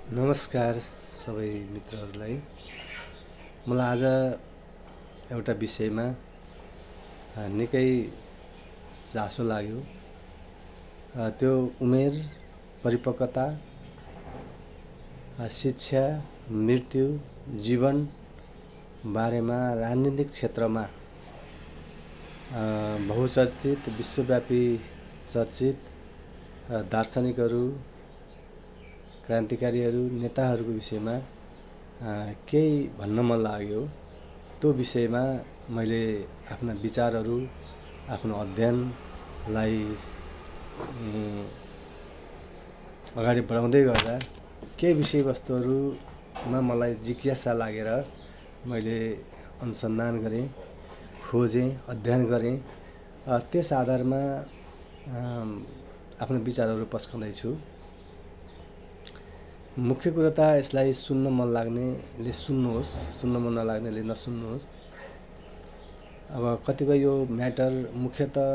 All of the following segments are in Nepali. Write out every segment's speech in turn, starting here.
नमस्कार सबै मित्रहरूलाई। मलाई आज एउटा विषयमा निकै चासो लाग्यो। त्यो उमेर, परिपक्वता, शिक्षा, मृत्यु, जीवन बारेमा राजनीतिक क्षेत्रमा बहुचर्चित, विश्वव्यापी चर्चित दार्शनिकहरू, क्रान्तिकारीहरू, नेताहरूको विषयमा केही भन्न मन लाग्यो। त्यो विषयमा मैले आफ्ना विचारहरू, आफ्नो अध्ययनलाई अगाडि बढाउँदै गर्दा केही विषयवस्तुहरूमा मलाई जिज्ञासा लागेर मैले अनुसन्धान गरेँ, खोजेँ, अध्ययन गरेँ। त्यस आधारमा आफ्नो विचारहरू पस्काउँदैछु। मुख्य कुरा त यसलाई सुन्न मन लाग्नेले सुन्नुहोस्, सुन्न मन नलाग्नेले नसुन्नुहोस्। अब कतिपय यो म्याटर मुख्यतः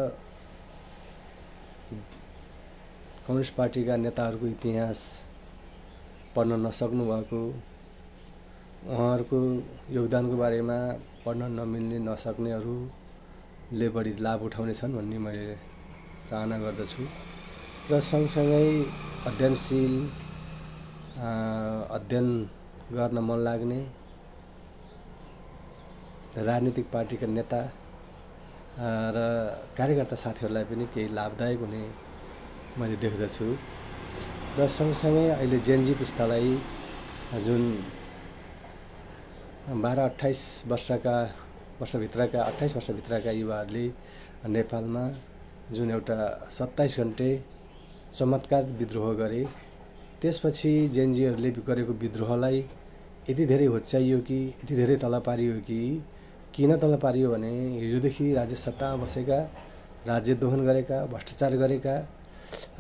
कम्युनिस्ट पार्टीका नेताहरूको इतिहास पढ्न नसक्नु भएको, उहाँहरूको योगदानको बारेमा पढ्न नमिल्ने नसक्नेहरूले बढी लाभ उठाउनेछन् भन्ने मैले चाहना गर्दछु। र सँगसँगै अध्ययनशील, अध्ययन गर्न मन लाग्ने राजनीतिक पार्टीका नेता र कार्यकर्ता साथीहरूलाई पनि केही लाभदायक हुने मैले देख्दछु। र सँगसँगै अहिले जेनजी पुस्तालाई, जुन 12-28 वर्षभित्रका 28 वर्षभित्रका युवाहरूले नेपालमा जुन एउटा 27 घन्टे चमत्कार विद्रोह गरे, त्यसपछि जेनजीहरूले गरेको विद्रोहलाई यति धेरै होच्याइयो कि, यति धेरै तल पारियो कि, किन तल पारियो भने हिजोदेखि राज्य सत्तामा बसेका, राज्य दोहन गरेका, भ्रष्टाचार गरेका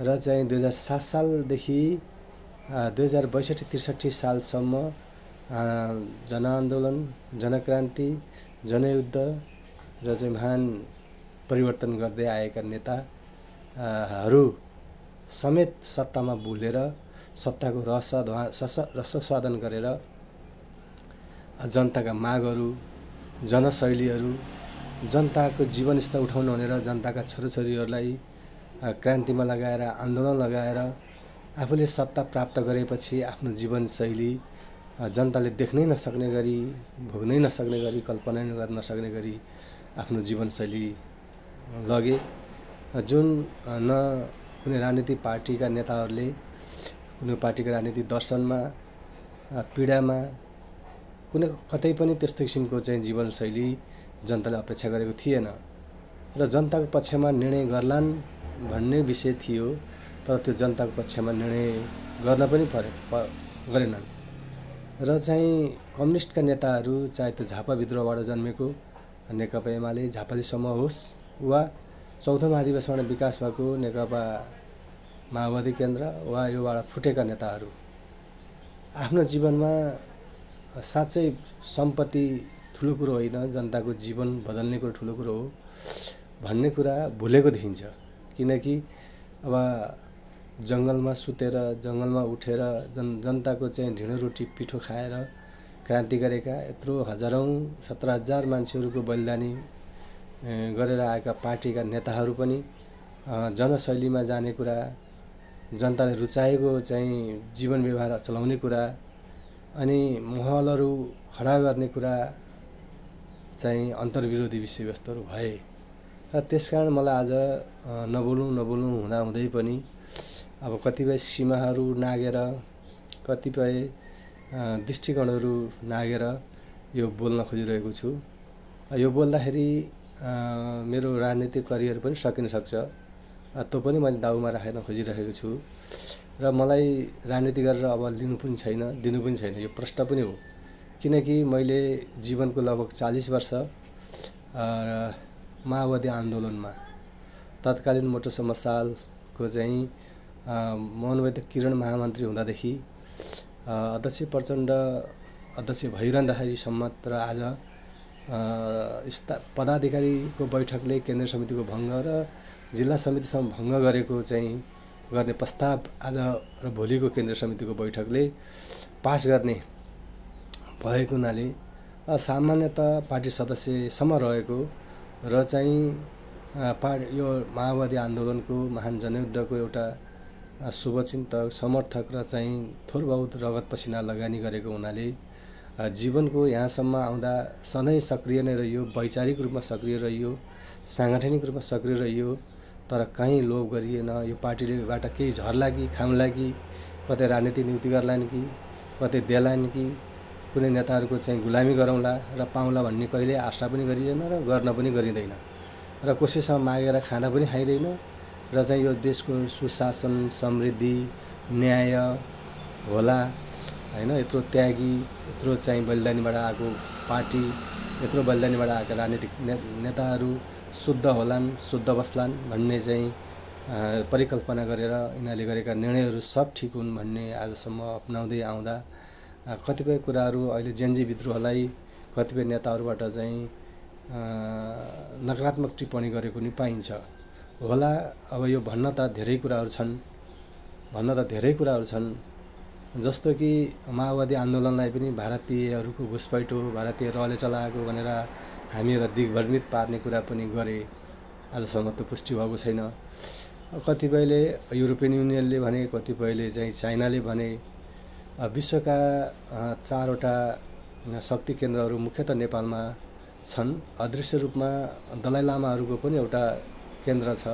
र चाहिँ 2007 सालदेखि 2062-63 सालसम्म जनआन्दोलन, जनक्रान्ति, जनयुद्ध र चाहिँ महान परिवर्तन गर्दै आएका नेताहरू समेत सत्तामा भुलेर सत्ताको रसस्वादन गरेर जनताका मागहरू, जनशैलीहरू, जनताको जीवनस्तर उठाउन भनेर जनताका छोराछोरीहरूलाई क्रान्तिमा लगाएर, आन्दोलन लगाएर आफूले सत्ता प्राप्त गरेपछि आफ्नो जीवनशैली जनताले देख्नै नसक्ने गरी, भोग्नै नसक्ने गरी, कल्पना गर्न नसक्ने गरी आफ्नो जीवनशैली लगे। जुन न कुनै राजनीतिक पार्टीका नेताहरूले कुनै पार्टीको राजनीतिक दर्शनमा, पीडामा कतै पनि त्यस्तो किसिमको चाहिँ जीवनशैली जनताले अपेक्षा गरेको थिएन। र जनताको पक्षमा निर्णय गर्लान् भन्ने विषय थियो, तर त्यो जनताको पक्षमा निर्णय गर्न पनि गरेनन्। र चाहिँ कम्युनिस्टका नेताहरू, चाहे त्यो झापा विद्रोहबाट जन्मेको नेकपा एमाले, झापाली समूह होस् वा चौथो महाधिवेशनबाट विकास भएको नेकपा माओवादी केन्द्र वा योबाट फुटेका नेताहरू आफ्नो जीवनमा साँच्चै सम्पत्ति ठुलो कुरो होइन, जनताको जीवन बदल्ने कुरो ठुलो कुरो हो भन्ने कुरा भुलेको देखिन्छ। किनकि अब जङ्गलमा सुतेर, जङ्गलमा उठेर जनताको चाहिँ ढिँडो रोटी पिठो खाएर क्रान्ति गरेका यत्रो हजारौँ 17,000 मान्छेहरूको बलिदानी गरेर आएका पार्टीका नेताहरू पनि जनशैलीमा जाने कुरा, जनताले रुचाएको चाहिँ जीवन व्यवहार चलाउने कुरा अनि महलहरू खडा गर्ने कुरा चाहिँ अन्तर्विरोधी विषयवस्तुहरू भए। र त्यसकारण मलाई आज नबोल्नु हुँदाहुँदै पनि अब कतिपय सीमाहरू नागेर, कतिपय दृष्टिकोणहरू नागेर यो बोल्न खोजिरहेको छु। यो बोल्दाखेरि मेरो राजनीतिक करियर पनि सकिन सक्छ, त्यो पनि मैले दाउमा राखेर खोजिरहेको छु। र मलाई राजनीति गरेर अब दिनु पनि छैन, यो प्रश्न पनि हो। किनकि मैले जीवनको लगभग 40 वर्ष माओवादी आन्दोलनमा, तत्कालीन मोटो समसालको चाहिँ मनोवैद्य किरण महामन्त्री हुँदादेखि अध्यक्ष प्रचण्ड अध्यक्ष भइरहँदाखेरिसम्म र आज पदाधिकारीको बैठकले केन्द्रीय समितिको भङ्ग र जिल्ला समितिसम्म भङ्ग गरेको चाहिँ गर्ने प्रस्ताव आज र भोलिको केन्द्रीय समितिको बैठकले पास गर्ने भएको हुनाले सामान्यतः पार्टी सदस्यसम्म रहेको र चाहिँ यो माओवादी आन्दोलनको महान जनयुद्धको एउटा शुभचिन्तक समर्थक र चाहिँ थोर बहुत रगत पसिना लगानी गरेको हुनाले जीवनको यहाँसम्म आउँदा सधैँ सक्रिय नै रहियो, वैचारिक रूपमा सक्रिय रहियो, साङ्गठनिक रूपमा सक्रिय रहियो, तर कहीँ लोभ गरिएन। यो पार्टीबाट केही झर्ला कि खाउँला कि कतै राजनीतिक नियुक्ति गर्लान् कि कतै देलान् कि कुनै नेताहरूको चाहिँ गुलामी गरौँला र पाउँला भन्ने कहिले आशा पनि गरिँदैन र गर्न पनि गरिँदैन र कसैसँग मागेर खाँदा पनि खाइँदैन र चाहिँ यो देशको सुशासन, समृद्धि, न्याय होला हैन। यत्रो त्यागी, यत्रो चाहिँ बलिदानीबाट आएको पार्टी, यत्रो बलिदानीबाट आएका राजनीतिक नेताहरू शुद्ध होलान्, शुद्ध बस्लान् भन्ने चाहिँ परिकल्पना गरेर यिनीहरूले गरेका निर्णयहरू सब ठिक हुन् भन्ने आजसम्म अपनाउँदै आउँदा कतिपय कुराहरू अहिले जेनजी विद्रोहलाई कतिपय नेताहरूबाट चाहिँ नकारात्मक टिप्पणी गरेको नि पाइन्छ होला। अब यो भन्न त धेरै कुराहरू छन्, जस्तो कि माओवादी आन्दोलनलाई पनि भारतीयहरूको घुसपैठो, भारतीय रहले चलाएको भनेर हामीहरू दिग्भ्रमित पार्ने कुरा पनि गरे। आजसम्म त पुष्टि भएको छैन। कतिपयले युरोपियन युनियनले भने, कतिपयले चाहिँ चाइनाले भने। विश्वका 4वटा शक्ति केन्द्रहरू मुख्यतः नेपालमा छन्। अदृश्य रूपमा दलाइ लामाहरूको पनि एउटा केन्द्र छ।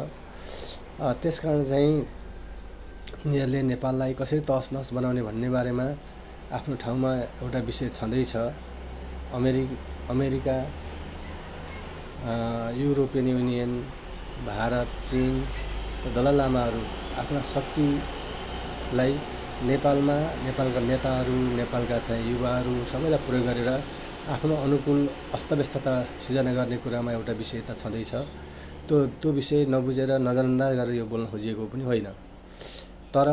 त्यसकारण चाहिँ यिनीहरूले नेपाललाई कसरी तहस नहस बनाउने भन्ने बारेमा आफ्नो ठाउँमा एउटा विषय छँदैछ। अमेरिका, युरोपियन युनियन, भारत, चीन, दलाइ लामाहरू आफ्ना शक्तिलाई नेपालमा, नेपालका नेताहरू, नेपालका चाहिँ युवाहरू सबैलाई प्रयोग गरेर आफ्नो अनुकूल अस्तव्यस्तता सिर्जना गर्ने कुरामा एउटा विषयता छँदैछ। त्यो विषय नबुझेर नजरअन्दाज गरेर यो बोल्न खोजिएको पनि होइन। तर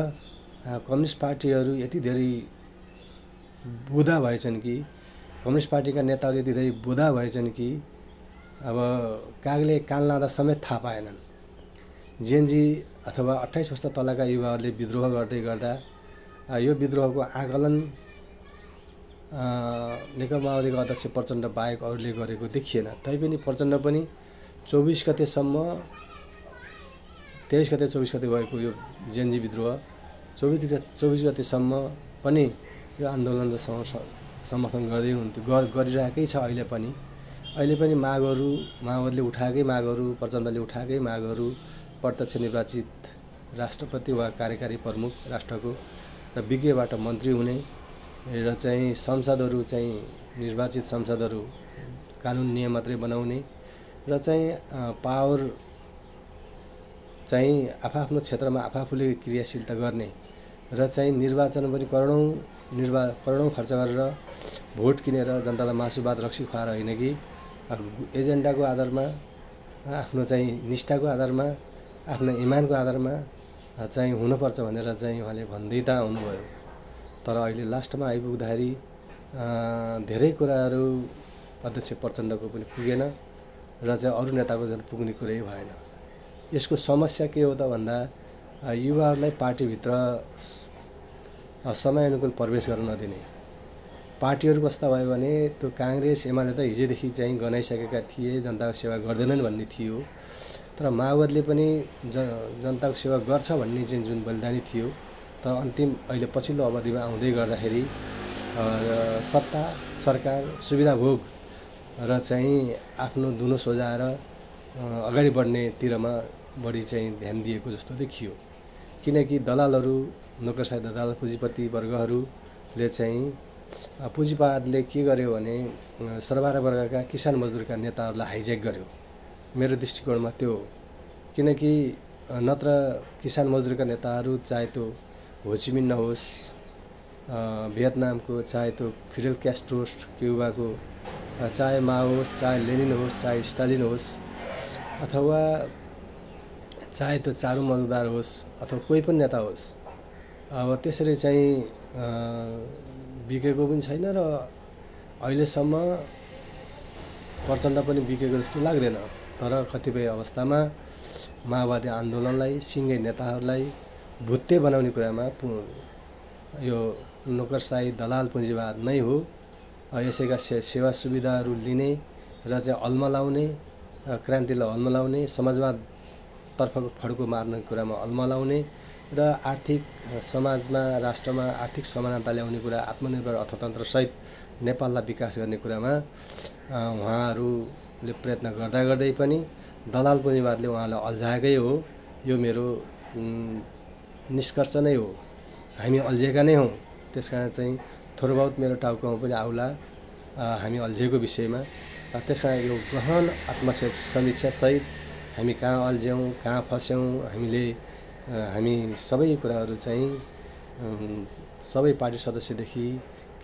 कम्युनिस्ट पार्टीहरू यति धेरै बुधा भएछन् कि, कम्युनिस्ट पार्टीका नेताहरू यति धेरै बुधा भएछन् कि अब कागले कान लाँदा समेत थाहा पाएनन्। जेनजी अथवा 28 वर्ष तलका युवाहरूले विद्रोह गर्दै गर्दा यो विद्रोहको आकलन नेकपा माओवादीको अध्यक्ष प्रचण्ड बाहेक अरूले गरेको देखिएन। तैपनि प्रचण्ड पनि 23 गतेसम्म, 23 गते 24 गते भएको यो जेनजी विद्रोह 24 गतेसम्म पनि यो आन्दोलन समर्थन गर्दै हुन्थ्यो, गरिरहेकै छ। अहिले पनि मागहरू, माओवादीले उठाएकै मागहरू, प्रचण्डले उठाएकै मागहरू, प्रत्यक्ष निर्वाचित राष्ट्रपति वा कार्यकारी प्रमुख राष्ट्रको र विज्ञबाट मन्त्री हुने र चाहिँ संसदहरू चाहिँ निर्वाचित संसदहरू कानुन नियम मात्रै बनाउने र चाहिँ पावर चाहिँ आफ्नो क्षेत्रमा आफूले क्रियाशीलता गर्ने र चाहिँ निर्वाचन पनि करोडौँ खर्च गरेर भोट किनेर जनतालाई मासुभात रक्सी खुवाएर होइन कि एजेन्डाको आधारमा, आफ्नो चाहिँ निष्ठाको आधारमा, आफ्नो इमानको आधारमा चाहिँ हुनुपर्छ भनेर चाहिँ उहाँले भन्दै त आउनुभयो। तर अहिले लास्टमा आइपुग्दाखेरि धेरै कुराहरू अध्यक्ष प्रचण्डको पनि पुगेन र चाहिँ अरू नेताको झन् पुग्ने कुरै भएन। यसको समस्या के हो त भन्दा युवाहरूलाई पार्टीभित्र समयानुकूल प्रवेश गर्न नदिने। पार्टीहरू कस्ता भयो भने त्यो काङ्ग्रेस, एमाले त हिजोदेखि चाहिँ गनाइसकेका थिए, जनताको सेवा गर्दैनन् भन्ने थियो। तर माओवादीले पनि जनताको सेवा गर्छ भन्ने चाहिँ जुन बलिदानी थियो, तर अन्तिम अहिले पछिल्लो अवधिमा आउँदै गर्दाखेरि सत्ता, सरकार, सुविधा भोग र चाहिँ आफ्नो दुनो सोझाएर अगाडि बढ्नेतिरमा बढी चाहिँ ध्यान दिएको जस्तो देखियो। किनकि दलालहरू, नोकरशाही दलाल, पुँजीपति वर्गहरूले चाहिँ पुँजीवादले के गर्यो भने सर्वहारा वर्गका किसान मजदुरका नेताहरूलाई हाइज्याक गर्यो। मेरो दृष्टिकोणमा त्यो हो। किनकि नत्र किसान मजदुरका नेताहरू, चाहे त्यो होचिमिन्न होस् भियतनामको, चाहे त्यो फिडेल क्यास्ट्रो क्युबाको, चाहे माओ होस्, चाहे लेनिन होस्, चाहे स्टालिन होस्, अथवा चाहे त्यो चारू मजुमदार होस्, अथवा कोही पनि नेता होस्, अब त्यसरी चाहिँ बिकेको पनि छैन र अहिलेसम्म प्रचण्ड पनि बिकेको जस्तो लाग्दैन। तर कतिपय अवस्थामा माओवादी आन्दोलनलाई, सिङ्गे नेताहरूलाई भुत्ते बनाउने कुरामा यो नोकरशाही दलाल पुँजीवाद नै हो। यसैका सेवा सुविधाहरू लिने र चाहिँ अल्मलाउने, क्रान्तिलाई अल्मलाउने, समाजवादतर्फको फड्को मार्ने कुरामा अल्मलाउने र आर्थिक समाजमा राष्ट्रमा आर्थिक समानता ल्याउने कुरा, आत्मनिर्भर अर्थतन्त्रसहित नेपाललाई विकास गर्ने कुरामा उहाँहरूले प्रयत्न गर्दा गर्दै पनि दलाल पुँजीवादले उहाँलाई अल्झाएकै हो। यो मेरो निष्कर्ष नै हो। हामी अल्झेका नै हौँ। त्यसकारण चाहिँ थोर बहुत मेरो टाउकोमा पनि आउला हामी अल्झेको विषयमा। त्यसकारण यो गहन आत्मसमीक्षासहित हामी कहाँ अल्झ्यौँ, कहाँ फस्यौँ, हामी सबै कुराहरू चाहिँ सबै पार्टी सदस्यदेखि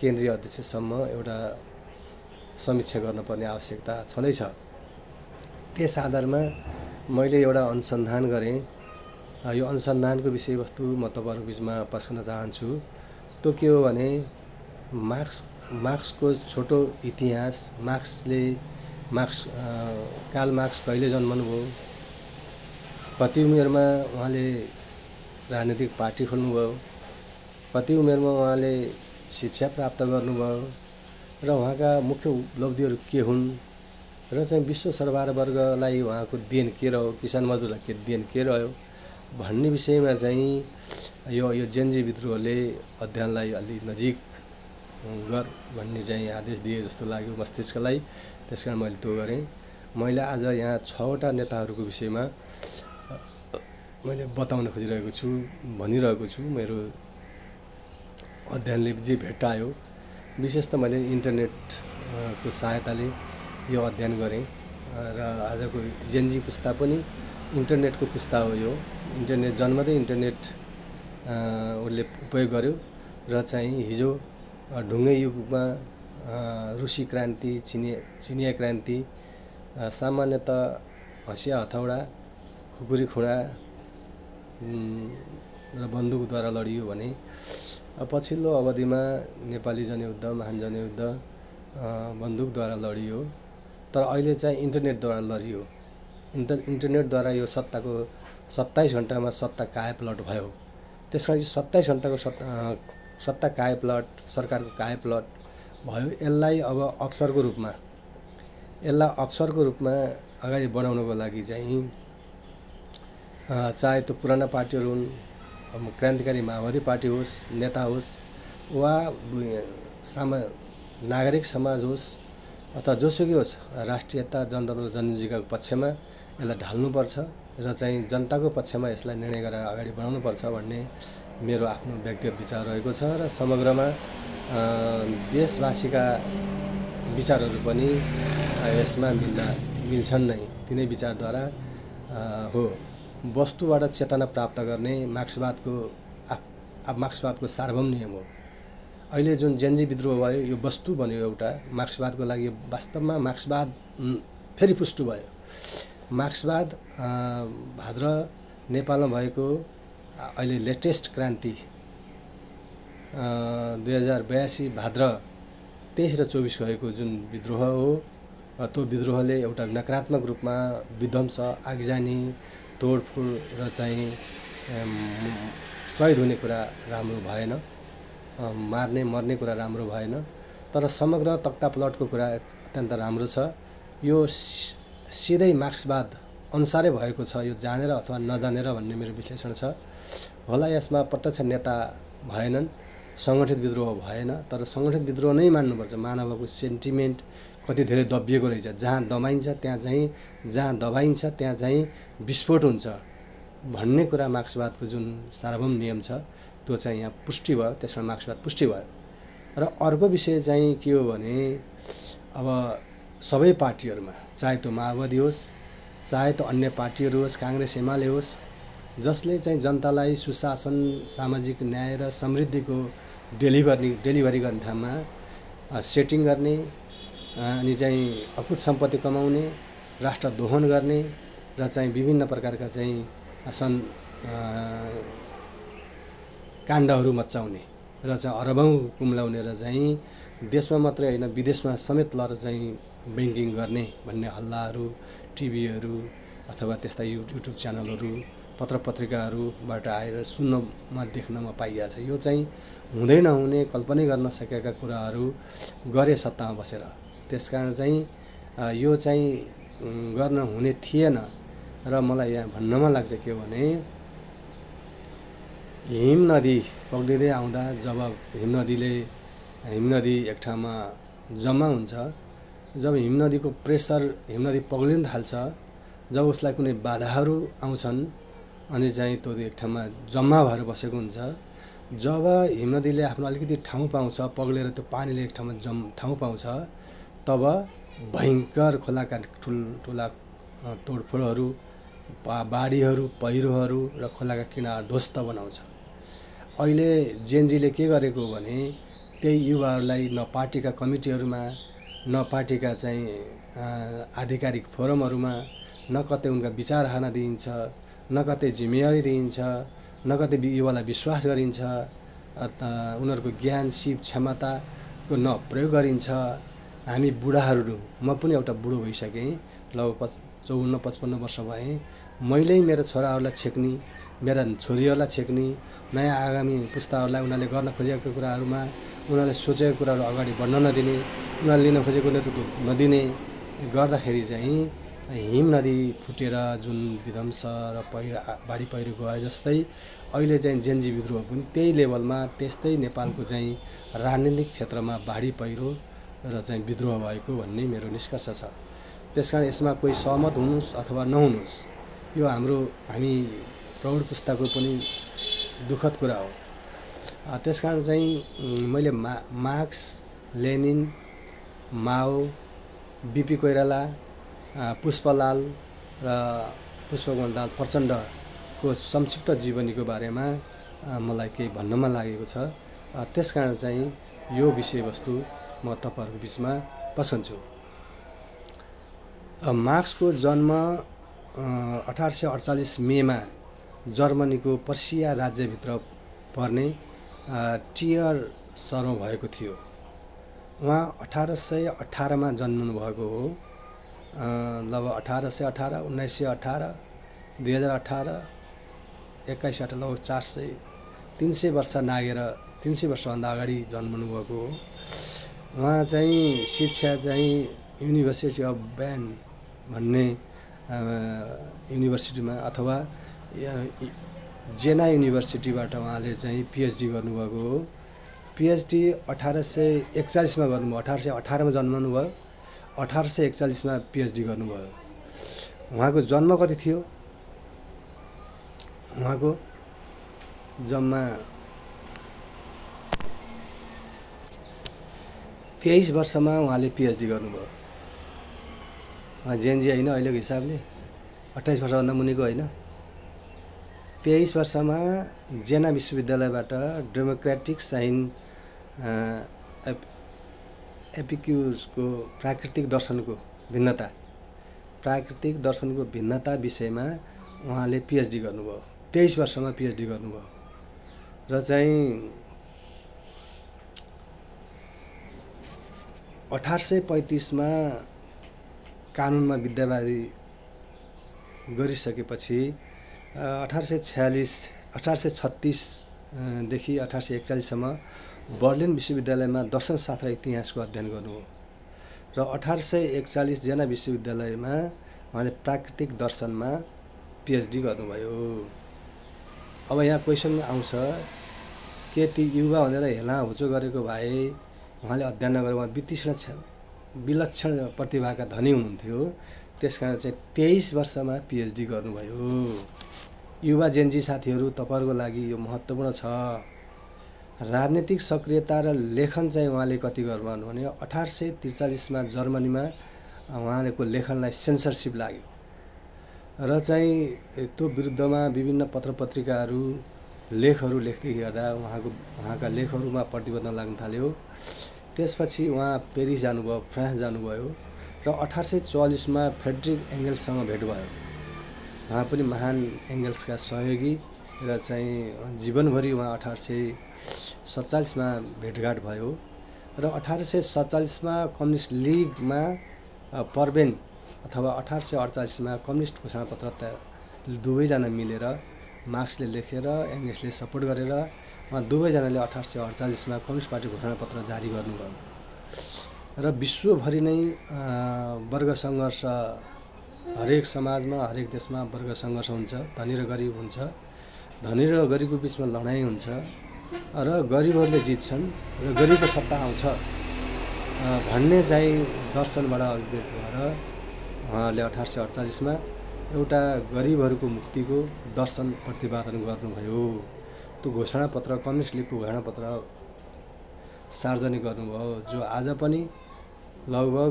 केन्द्रीय अध्यक्षसम्म एउटा समीक्षा गर्नुपर्ने आवश्यकता छँदैछ। त्यस आधारमा मैले एउटा अनुसन्धान गरेँ। यो अनुसन्धानको विषयवस्तु म तपाईँहरूको बिचमा पस्कन चाहन्छु। त्यो के हो भने मार्क्सको छोटो इतिहास। कार्ल मार्क्स कहिले जन्मनुभयो, कति उमेरमा उहाँले राजनीतिक पार्टी खोल्नुभयो, कति उमेरमा उहाँले शिक्षा प्राप्त गर्नुभयो र उहाँका मुख्य उपलब्धिहरू के हुन् र चाहिँ विश्व सरकार वर्गलाई उहाँको देन के रह्यो, किसान मजदुरलाई के देन के रह्यो भन्ने विषयमा चाहिँ यो जेनजी विद्रोहले अध्ययनलाई अलि नजिक गर भन्ने चाहिँ आदेश दिए जस्तो लाग्यो मस्तिष्कलाई। त्यसकारण मैले त्यो गरेँ। मैले आज यहाँ 6वटा नेताहरूको विषयमा मैले बताउन खोजिरहेको छु, भनिरहेको छु। मेरो अध्ययनले जे भेट्टायो, विशेष त मैले इन्टरनेटको सहायताले यो अध्ययन गरेँ र आजको जेनजी पुस्ता पनि इन्टरनेटको पुस्ता हो। यो इन्टरनेट जन्मदै इन्टरनेट उसले उपयोग गर्यो र चाहिँ हिजो ढुङ्गे युगमा रुसी क्रान्ति, चिनिया क्रान्ति सामान्यतः हँसिया हथौडा, खुकुरी खुँडा र बन्दुकद्वारा लडियो भने पछिल्लो अवधिमा नेपाली जनयुद्ध, महान जनयुद्ध बन्दुकद्वारा लडियो। तर अहिले चाहिँ इन्टरनेटद्वारा लडियो। इन्टरनेटद्वारा यो सत्ताको 27 घण्टामा सत्ता कायापलट भयो। त्यसकारण यो 27 घण्टाको सत्ता कायापलट, सरकारको कायापलट भयो। यसलाई अब अवसरको रूपमा अगाडि बढाउनको लागि चाहिँ चाहे त्यो पुराना पार्टीहरू हुन्, क्रान्तिकारी माओवादी पार्टी होस्, नेता होस् वा नागरिक समाज होस् अथवा जोसुकै होस्, राष्ट्रियता, जनतन्त्र, जनजीविकाको पक्षमा यसलाई ढाल्नुपर्छ र चाहिँ जनताको पक्षमा यसलाई निर्णय गरेर अगाडि बढाउनुपर्छ भन्ने मेरो आफ्नो व्यक्तिगत विचार रहेको छ र समग्रमा देशवासीका विचारहरू पनि यसमा मिल्छन् नै। तिनै विचारद्वारा हो वस्तुबाट चेतना प्राप्त गर्ने मार्क्सवादको सार्वभौम नियम हो। अहिले जुन जेनजी विद्रोह भयो यो वस्तु बन्यो एउटा मार्क्सवादको लागि। वास्तवमा मार्क्सवाद फेरि पुष्टि भयो। मार्क्सवाद भाद्र नेपालमा भएको अहिले लेटेस्ट क्रान्ति 2082 भाद्र 23 र 24 गएको जुन विद्रोह हो, त्यो विद्रोहले एउटा नकारात्मक रूपमा विध्वंस, आगजनी, तोडफोड र चाहिँ शहीद हुने कुरा राम्रो भएन, मर्ने कुरा राम्रो भएन। तर समग्र तख्तापलटको कुरा अत्यन्त राम्रो छ। यो सिधै मार्क्सवाद अनुसारै भएको छ, यो जानेर अथवा नजानेर भन्ने मेरो विश्लेषण छ। होला यसमा प्रत्यक्ष नेता भएनन्, सङ्गठित विद्रोह भएन। तर सङ्गठित विद्रोह नै मान्नुपर्छ। मानवको सेन्टिमेन्ट कति धेरै दबिएको रहेछ। जहाँ दबाइन्छ त्यहाँ चाहिँ विस्फोट हुन्छ भन्ने कुरा मार्क्सवादको जुन सार्वभौम नियम छ त्यो चाहिँ यहाँ पुष्टि भयो। त्यसमा मार्क्सवाद पुष्टि भयो। र अर्को विषय चाहिँ के हो भने अब सबै पार्टीहरूमा, चाहे त्यो माओवादी होस्, चाहे त्यो अन्य पार्टीहरू होस्, काङ्ग्रेस एमाले होस्, जसले चाहिँ जनतालाई सुशासन, सामाजिक न्याय र समृद्धिको डेलिभरी गर्ने ठाउँमा सेटिङ गर्ने अनि चाहिँ अकुत सम्पत्ति कमाउने, राष्ट्र दोहन गर्ने र चाहिँ विभिन्न प्रकारका चाहिँ काण्डहरू मचाउने र चाहिँ अरबौँ कुम्लाउने र चाहिँ देशमा मात्रै होइन विदेशमा समेत लएर चाहिँ ब्याङ्किङ गर्ने भन्ने हल्लाहरू, टिभीहरू अथवा त्यस्ता युट्युब च्यानलहरू पत्रपत्रिकाहरूबाट आएर सुन्नमा देख्नमा पाइएको छ। यो चाहिँ हुँदै नहुने कल्पनै गर्न सकेका कुराहरू गरे सत्तामा बसेर। त्यसकारण चाहिँ यो चाहिँ गर्न हुने थिएन र मलाई यहाँ भन्नमा लाग्छ के भने हिम नदी पग्लिँदै आउँदा जब हिम नदी एक ठाउँमा जम्मा हुन्छ, जब हिम नदीको प्रेसर हिम नदी पग्लिन थाल्छ, जब उसलाई कुनै बाधाहरू आउँछन् अनि चाहिँ त्यो एक ठाउँमा जम्मा भएर बसेको हुन्छ, जब हिम नदीले आफ्नो अलिकति ठाउँ पाउँछ, पग्लेर त्यो पानीले एक ठाउँमा ठाउँ पाउँछ, तब भयङ्कर खोलाका ठुल्ठुला तोडफोडहरू, बाढीहरू, पहिरोहरू र खोलाका किनार ध्वस्त बनाउँछ। अहिले जेनजीले के गरेको हो भने त्यही युवाहरूलाई न पार्टीका कमिटीहरूमा, न पार्टीका चाहिँ आधिकारिक फोरमहरूमा, न कतै उनका विचार हाल्न दिइन्छ, न कतै जिम्मेवारी दिइन्छ, न कतै युवालाई विश्वास गरिन्छ, उनीहरूको ज्ञान सिप क्षमताको न प्रयोग गरिन्छ। हामी बुढाहरू, म पनि एउटा बुढो भइसकेँ, लगभग 54-55 वर्ष भएँ। मैले मेरो छोराहरूलाई छेक्ने, मेरा छोरीहरूलाई छेक्ने, नयाँ आगामी पुस्ताहरूलाई उनीहरूले गर्न खोजेको कुराहरूमा, उनीहरूले सोचेको कुराहरू अगाडि बढ्न नदिने, उनीहरूले लिन खोजेको नेतृत्व नदिने गर्दाखेरि चाहिँ हिम नदी फुटेर जुन विध्वंस र बाढी पहिरो गए जस्तै अहिले चाहिँ जेनजी विद्रोह पनि त्यही लेभलमा, त्यस्तै नेपालको चाहिँ राजनीतिक क्षेत्रमा बाढी पहिरो र चाहिँ विद्रोह भएको भन्ने मेरो निष्कर्ष छ। त्यसकारण यसमा कोही सहमत हुनुहोस् अथवा नहुनुहोस्, यो हामी प्रौढ पुस्ताको पनि दुःखद कुरा हो। त्यसकारण चाहिँ मैले मार्क्स, लेनिन, माओ, बिपी कोइराला, पुष्पलाल र पुष्पकमल प्रचण्डको संक्षिप्त जीवनीको बारेमा मलाई केही भन्नमा लागेको छ। त्यसकारण चाहिँ यो विषयवस्तु म तपाईहरुको बीचमा पसन्छु। मार्क्सको जन्म 1848 मेमा जर्मनीको पर्सिया राज्यभित्र पर्ने टियर सहरमा भएको थियो। उहाँ 1818 मा जन्मनु भएको हो। लगभग 1818, 1918, 2018, 2118 लगभग 300 वर्ष नागेर 300 वर्षभन्दा अगाडि जन्मनु भएको हो। उहाँ चाहिँ शिक्षा चाहिँ युनिभर्सिटी अफ बेर्न भन्ने युनिभर्सिटीमा अथवा जेना युनिभर्सिटीबाट उहाँले चाहिँ पीएचडी गर्नुभएको हो। पीएचडी 1841 मा गर्नुभयो। 1818 मा जन्मनु भयो, 1841 मा पीएचडी गर्नुभयो। उहाँको जन्म कति थियो? उहाँको जम्मा 23 वर्षमा उहाँले पीएचडी गर्नुभयो। उहाँ जेनजी होइन अहिलेको हिसाबले, 28 वर्षभन्दा मुनिको होइन। 23 वर्षमा जेना विश्वविद्यालयबाट डेमोक्रेटिक साइन एपिक्युजको प्राकृतिक दर्शनको भिन्नता विषयमा उहाँले पीएचडी गर्नुभयो। 23 वर्षमा पीएचडी गर्नुभयो र चाहिँ 1835 मा कानुनमा विद्यावादी गरिसकेपछि 1836 देखि 1841 सम्म बर्लिन विश्वविद्यालयमा दर्शनशास्त्र इतिहासको अध्ययन गर्नुभयो र 1841 जेना विश्वविद्यालयमा उहाँले प्राकृतिक दर्शनमा पीएचडी गर्नुभयो। अब यहाँ क्वेसन आउँछ के ती युवा भनेर हेला हुचो गरेको भए उहाँले अध्ययन नगरेर उहाँ विलक्षण प्रतिभाका धनी हुनुहुन्थ्यो। त्यसकारण चाहिँ 23 वर्षमा पीएचडी गर्नुभयो। युवा जेनजी साथीहरू, तपाईहरुको लागि यो महत्त्वपूर्ण छ। राजनीतिक सक्रियता र लेखन चाहिँ उहाँले कति गर्नुभयो भने 1843 मा जर्मनीमा उहाँको लेखनलाई सेन्सरशिप लाग्यो र चाहिँ त्यो विरुद्धमा विभिन्न पत्रपत्रिकाहरू लेखहरू लेख्दै गर्दा उहाँका लेखहरूमा प्रतिबन्ध लाग्न थाल्यो। त्यसपछि उहाँ पेरिस जानुभयो, फ्रान्स जानुभयो र 1844 मा फ्रेडरिक एङ्गल्ससँग भेट भयो। उहाँ पनि महान एङ्गल्सका सहयोगी र चाहिँ जीवनभरि उहाँ 1847 मा भेटघाट भयो र 1847 मा कम्युनिस्ट लिगमा पर्वेन अथवा 1848 मा कम्युनिस्ट घोषणापत्र दुवैजना मिलेर मार्क्सले लेखेर एङ्गेल्सले सपोर्ट गरेर दुवैजनाले 1848मा कम्युनिस्ट पार्टी घोषणापत्र जारी गर्नुभयो र विश्वभरि नै वर्ग सङ्घर्ष हरेक समाजमा हरेक देशमा वर्ग सङ्घर्ष हुन्छ। धनी र गरिब हुन्छ, धनी र गरिबको बिचमा लडाइँ हुन्छ र गरिबहरूले जित्छन् र गरिबको सत्ता आउँछ भन्ने चाहिँ दर्शनबाट अभिव्यक्त भएर उहाँहरूले 1848मा एउटा गरिबहरूको मुक्तिको दर्शन प्रतिपादन गर्नुभयो। त्यो घोषणापत्र कम्युनिस्ट लिगको घोषणापत्र सार्वजनिक गर्नुभयो, जो आज पनि लगभग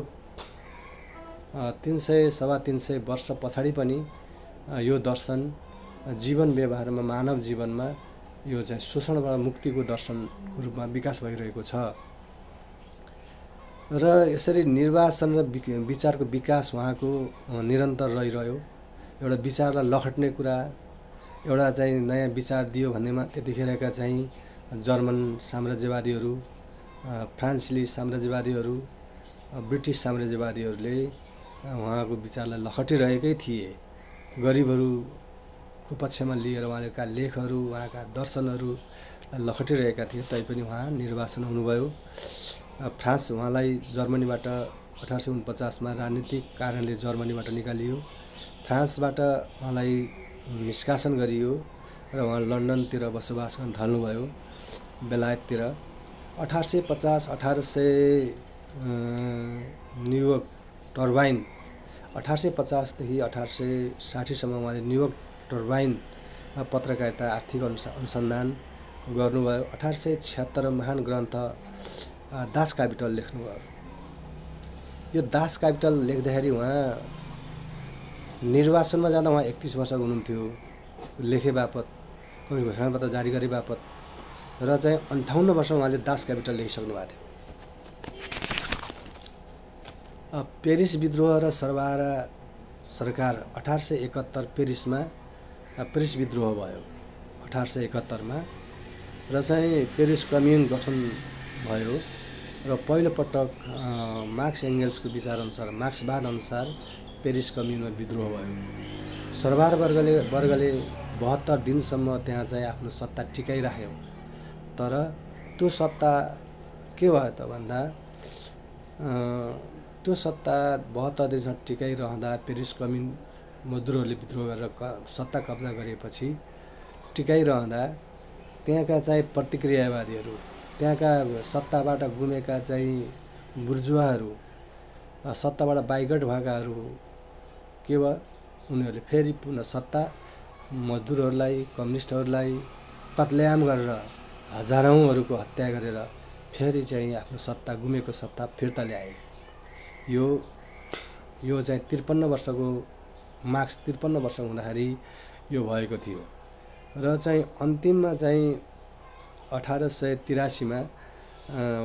300-325 वर्ष पछाडि पनि यो दर्शन जीवन व्यवहारमा मानव जीवनमा यो चाहिँ शोषणबाट मुक्तिको दर्शनको रूपमा विकास भइरहेको छ र यसरी निर्वासन र विचारको विकास उहाँको निरन्तर रहिरह्यो। एउटा विचारलाई लखट्ने कुरा, एउटा चाहिँ नयाँ विचार दियो भन्नेमा त्यतिखेरका चाहिँ जर्मन साम्राज्यवादीहरू, फ्रान्सेली साम्राज्यवादीहरू, ब्रिटिस साम्राज्यवादीहरूले उहाँको विचारलाई लखटिरहेकै थिए। गरिबहरूको पक्षमा लिएर उहाँका लेखहरू, उहाँका दर्शनहरूलाई लखटिरहेका थिए, तैपनि उहाँ निर्वासन हुनुभयो। फ्रान्स उहाँलाई जर्मनीबाट 1849मा राजनीतिक कारणले जर्मनीबाट निकालियो। फ्रान्सबाट उहाँलाई निष्कासन गरियो र उहाँ लन्डनतिर बसोबास गर्न थाल्नुभयो, बेलायततिर। 1850 न्युयोर्क टर्बाइन 1850 देखि 1860सम्म उहाँले न्युयोर्क टर्बाइनमा पत्रकारिता आर्थिक अनुसन्धान गर्नुभयो। 1876 महान ग्रन्थ दास क्यापिटल लेख्नुभयो। यो दास क्यापिटल लेख्दाखेरि उहाँ निर्वासनमा जाँदा उहाँ 31 वर्षको हुनुहुन्थ्यो, लेखे बापत, घोषणापत्र जारी गरे बापत, र चाहिँ 58 वर्षमा उहाँले दास क्यापिटल लेखिसक्नु भएको थियो। पेरिस विद्रोह र सर्वहारा सरकार 1871 पेरिसमा पेरिस विद्रोह भयो 1871मा र चाहिँ पेरिस कम्युन गठन भयो र पहिलोपटक मार्क्स एङ्गेल्सको विचारअनुसार, मार्क्सवाद अनुसार पेरिस कम्युनमा विद्रोह भयो। सर्वहारा वर्गले 72 दिनसम्म त्यहाँ चाहिँ आफ्नो सत्ता टिकाइराख्यो। तर त्यो सत्ता के भयो त भन्दा त्यो सत्ता 72 दिनसम्म टिकाइरहँदा पेरिस कम्युन मजदुरहरूले विद्रोह गरेर सत्ता कब्जा गरेपछि टिकाइरहँदा त्यहाँका चाहिँ प्रतिक्रियावादीहरू, त्यहाँका सत्ताबाट गुमेका चाहिँ बुर्जुवाहरू, सत्ताबाट बाइकट भएकाहरू के भयो, उनीहरूले फेरि पुनः सत्ता मजदुरहरूलाई, कम्युनिस्टहरूलाई कत्लेआम गरेर हजारौँहरूको हत्या गरेर फेरि चाहिँ आफ्नो सत्ता, गुमेको सत्ता फिर्ता ल्याए। यो चाहिँ 53 वर्षको मार्क्स 53 वर्ष हुँदाखेरि यो भएको थियो र चाहिँ अन्तिममा चाहिँ 1883मा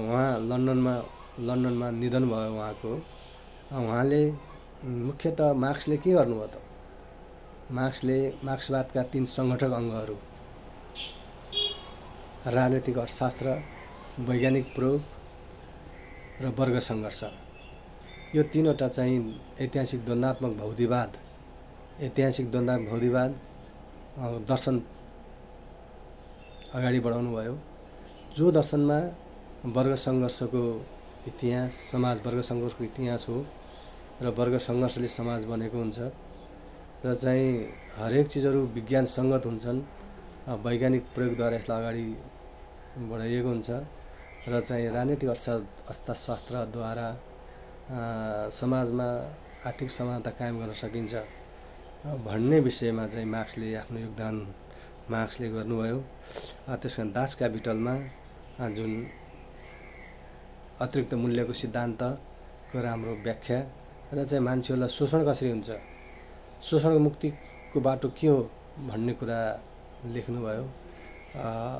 उहाँ लन्डनमा निधन भयो उहाँको। उहाँले मुख्यतः मार्क्सले के गर्नुभयो त, मार्क्सले मार्क्सवादका 3 संगठक अङ्गहरू राजनीतिक अर्थशास्त्र, वैज्ञानिक प्रयोग र वर्ग सङ्घर्ष, यो 3वटा चाहिँ ऐतिहासिक द्वन्द्वात्मक भौतिकवाद दर्शन अगाडि बढाउनु भयो, जो दर्शनमा वर्ग सङ्घर्षको इतिहास, समाज वर्ग सङ्घर्षको इतिहास हो र वर्ग सङ्घर्षले समाज बनेको हुन्छ र चाहिँ हरेक चिजहरू विज्ञान सङ्गत हुन्छन्, वैज्ञानिक प्रयोगद्वारा यसलाई अगाडि बढाइएको हुन्छ र चाहिँ राजनीतिक अर्थशास्त्रद्वारा समाजमा आर्थिक समानता कायम गर्न सकिन्छ भन्ने विषयमा चाहिँ मार्क्सले आफ्नो योगदान गर्नुभयो। त्यसकारण दास क्यापिटलमा जुन अतिरिक्त मूल्यको सिद्धान्तको राम्रो व्याख्या र चाहिँ मान्छेहरूलाई शोषण कसरी हुन्छ, शोषणको मुक्तिको बाटो के हो भन्ने कुरा लेख्नुभयो।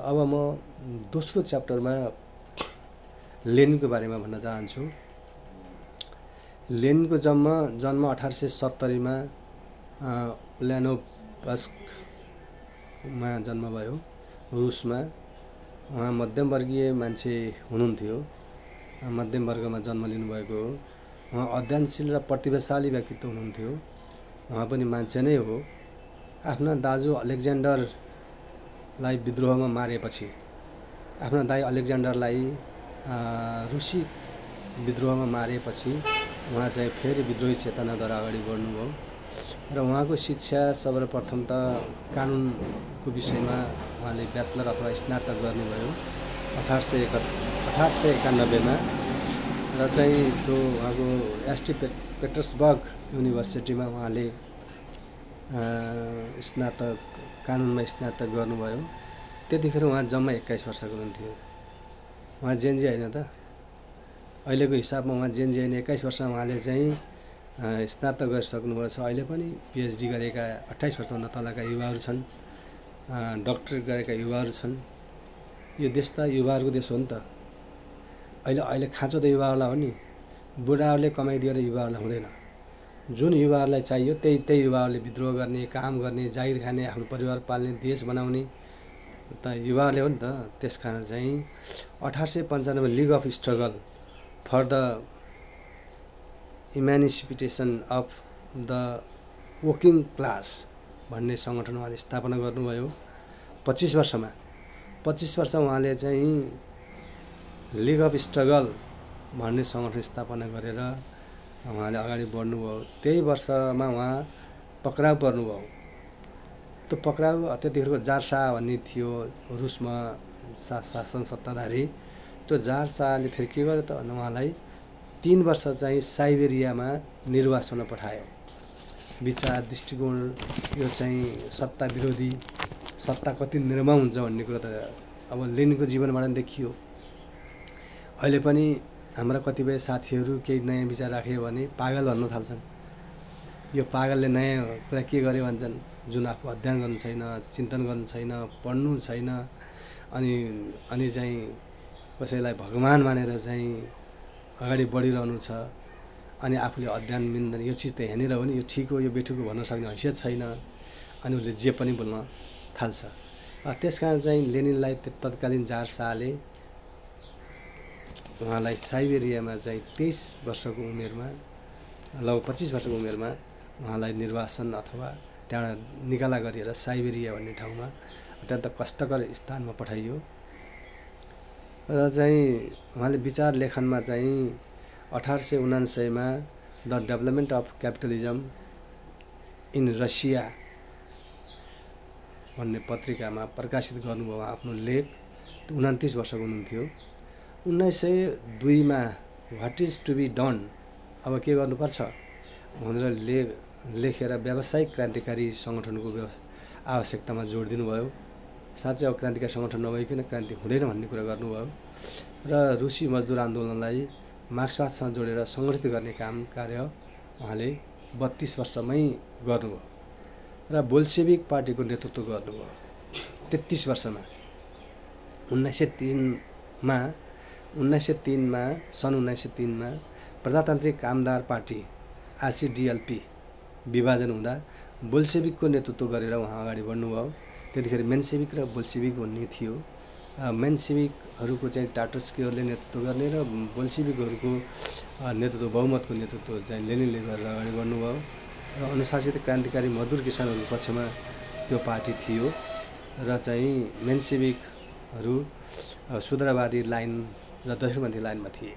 अब म दोस्रो च्याप्टरमा लेनिनको बारेमा भन्न चाहन्छु। लेनिनको जन्म 1870मा उल्यानोभस्कमा जन्म भयो, रुसमा। उहाँ मध्यमवर्गीय मान्छे हुनुहुन्थ्यो, मध्यम वर्गमा जन्म लिनुभएको हो। उहाँ अध्ययनशील र प्रतिभाशाली व्यक्तित्व हुनुहुन्थ्यो। उहाँ पनि मान्छे नै हो आफ्ना दाजु अलेक्जेन्डरलाई विद्रोहमा मारेपछि आफ्ना दाइ अलेक्जेन्डरलाई रुसी विद्रोहमा मारेपछि उहाँ चाहिँ फेरि विद्रोही चेतनाद्वारा अगाडि बढ्नुभयो र उहाँको शिक्षा सर्वप्रथम त कानुनको विषयमा उहाँले ब्याचलर अथवा स्नातक गर्नुभयो 1891 र चाहिँ त्यो उहाँको एसटी पेटर्सबर्ग युनिभर्सिटीमा उहाँले स्नातक कानुनमा स्नातक गर्नुभयो। त्यतिखेर उहाँ जम्मा 21 वर्षको हुनुहुन्थ्यो। उहाँ जेनजी होइन त, अहिलेको हिसाबमा उहाँ जेनजी होइन, 21 वर्षमा उहाँले चाहिँ स्नातक गरिसक्नुभएको छ। अहिले पनि पिएचडी गरेका 28 वर्षभन्दा तलका युवाहरू छन्, डक्टरेट गरेका युवाहरू छन्। यो देश त युवाहरूको देश हो नि त। अहिले खाँचो त युवाहरूलाई हो नि, बुढाहरूले कमाइदिएर युवाहरूलाई हुँदैन। जुन युवाहरूलाई चाहियो त्यही युवाहरूले विद्रोह गर्ने, काम गर्ने, जागिर खाने, आफ्नो परिवार पाल्ने, देश बनाउने त युवाहरूले हो नि त। त्यस कारण चाहिँ 1895 league of struggle for the emancipation of the working class भन्ने सङ्गठन उहाँले स्थापना गर्नुभयो। 25 वर्ष उहाँले चाहिँ लिग अफ स्ट्रगल भन्ने सङ्गठन स्थापना गरेर उहाँले अगाडि बढ्नुभयो। त्यही वर्षमा उहाँ पक्राउ पर्नुभयो। त्यो पक्राउ त्यतिखेरको जार शाह भन्ने थियो रुसमा शासन सत्ताधारी। त्यो जार शाहले फेरि के गर्यो त भन्दा उहाँलाई 3 वर्ष चाहिँ साइबेरियामा निर्वासनमा पठायो। विचार दृष्टिकोण यो चाहिँ सत्ता विरोधी, सत्ता कति निर्मम हुन्छ भन्ने कुरा त अब लेनिनको जीवनबाट देखियो। अहिले पनि हाम्रा कतिपय साथीहरू केही नयाँ विचार राख्यो भने पागल भन्न थाल्छन्। यो पागलले नयाँ कुरा के गर्यो भन्छन्। जुन आफू अध्ययन गर्नु छैन, चिन्तन गर्नु छैन, पढ्नु छैन, अनि चाहिँ कसैलाई भगवान मानेर चाहिँ अगाडि बढिरहनु छ, अनि आफूले अध्ययन मिल्दैन, यो चिज त यहाँनिर हो नि, यो ठिक हो, यो बेठिक हो भन्न सक्ने हैसियत छैन, अनि उसले जे पनि बोल्न थाल्छ। त्यस कारण चाहिँ लेनिनलाई तत्कालीन जार शाहले उहाँलाई साइबेरियामा चाहिँ 23 वर्षको उमेरमा, लगभग 25 वर्षको उमेरमा उहाँलाई निर्वासन अथवा त्यहाँबाट निकाला गरिएर साइबेरिया भन्ने ठाउँमा अत्यन्त कष्टकर स्थानमा पठाइयो। र चाहिँ उहाँले विचार लेखनमा चाहिँ 1879 मा the development of capitalism in Russia भन्ने पत्रिकामा प्रकाशित गर्नुभयो आफ्नो लेख। 29 वर्षको हुनुहुन्थ्यो। 1902 मा what is to be done, अब के गर्नुपर्छ भनेर लेखेर व्यावसायिक क्रान्तिकारी सङ्गठनको आवश्यकतामा जोड दिनुभयो। साँच्चै अब क्रान्तिकारी सङ्गठन नभइकन क्रान्ति हुँदैन भन्ने कुरा गर्नुभयो र रुसी मजदुर आन्दोलनलाई मार्क्सवादसँग जोडेर सङ्गठित गर्ने कार्य उहाँले 32 वर्षमै गर्नुभयो र बोल्सेविक पार्टीको नेतृत्व गर्नुभयो 33 वर्षमा। 1903 मा प्रजातान्त्रिक कामदार पार्टी आरसीडीएलपी विभाजन हुँदा बोल्सेविकको नेतृत्व गरेर उहाँ अगाडि बढ्नुभयो। त्यतिखेर मेन्सेविक र बोल्सेविक भन्ने थियो। मेन्सेविकहरूको चाहिँ टाटोस्कीहरूले नेतृत्व गर्ने र बोल्सेविकहरूको नेतृत्व, बहुमतको नेतृत्व चाहिँ लेनिनले गरेर अगाडि बढ्नुभयो र अनुशासित क्रान्तिकारी मजदुर किसानहरूको पक्षमा त्यो पार्टी थियो र चाहिँ मेन्सेविकहरू सुधारवादी लाइन र दक्षिणपन्थी लाइनमा थिए।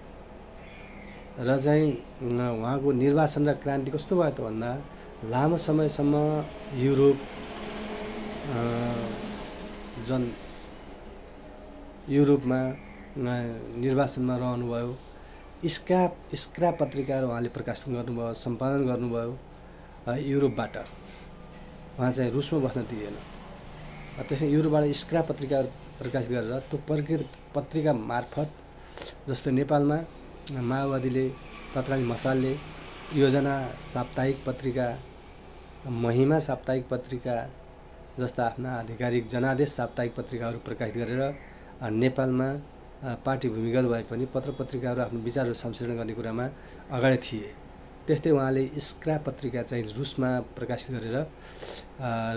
र चाहिँ उहाँको निर्वासन र क्रान्ति कस्तो भयो त भन्दा लामो समयसम्म युरोपमा निर्वासनमा रहनुभयो। स्क्रा पत्रिकाहरू उहाँले प्रकाशन गर्नुभयो, सम्पादन गर्नुभयो युरोपबाट। उहाँ चाहिँ रुसमा बस्न दिएन। त्यसै युरोपबाट स्क्रा पत्रिका प्रकाशित गरेर त्यो पत्रिका मार्फत, जस्तै नेपालमा माओवादीले तत्कालीन मसालले योजना साप्ताहिक पत्रिका, महिमा साप्ताहिक पत्रिका जस्ता आफ्ना आधिकारिक जनादेश साप्ताहिक पत्रिकाहरू प्रकाशित गरेर नेपालमा पार्टी भूमिगत भए पनि पत्र पत्रिकाहरू आफ्नो विचारहरू संश्लेषण गर्ने कुरामा अगाडि थिए। त्यस्तै उहाँले स्क्रा पत्रिका चाहिँ रुसमा प्रकाशित गरेर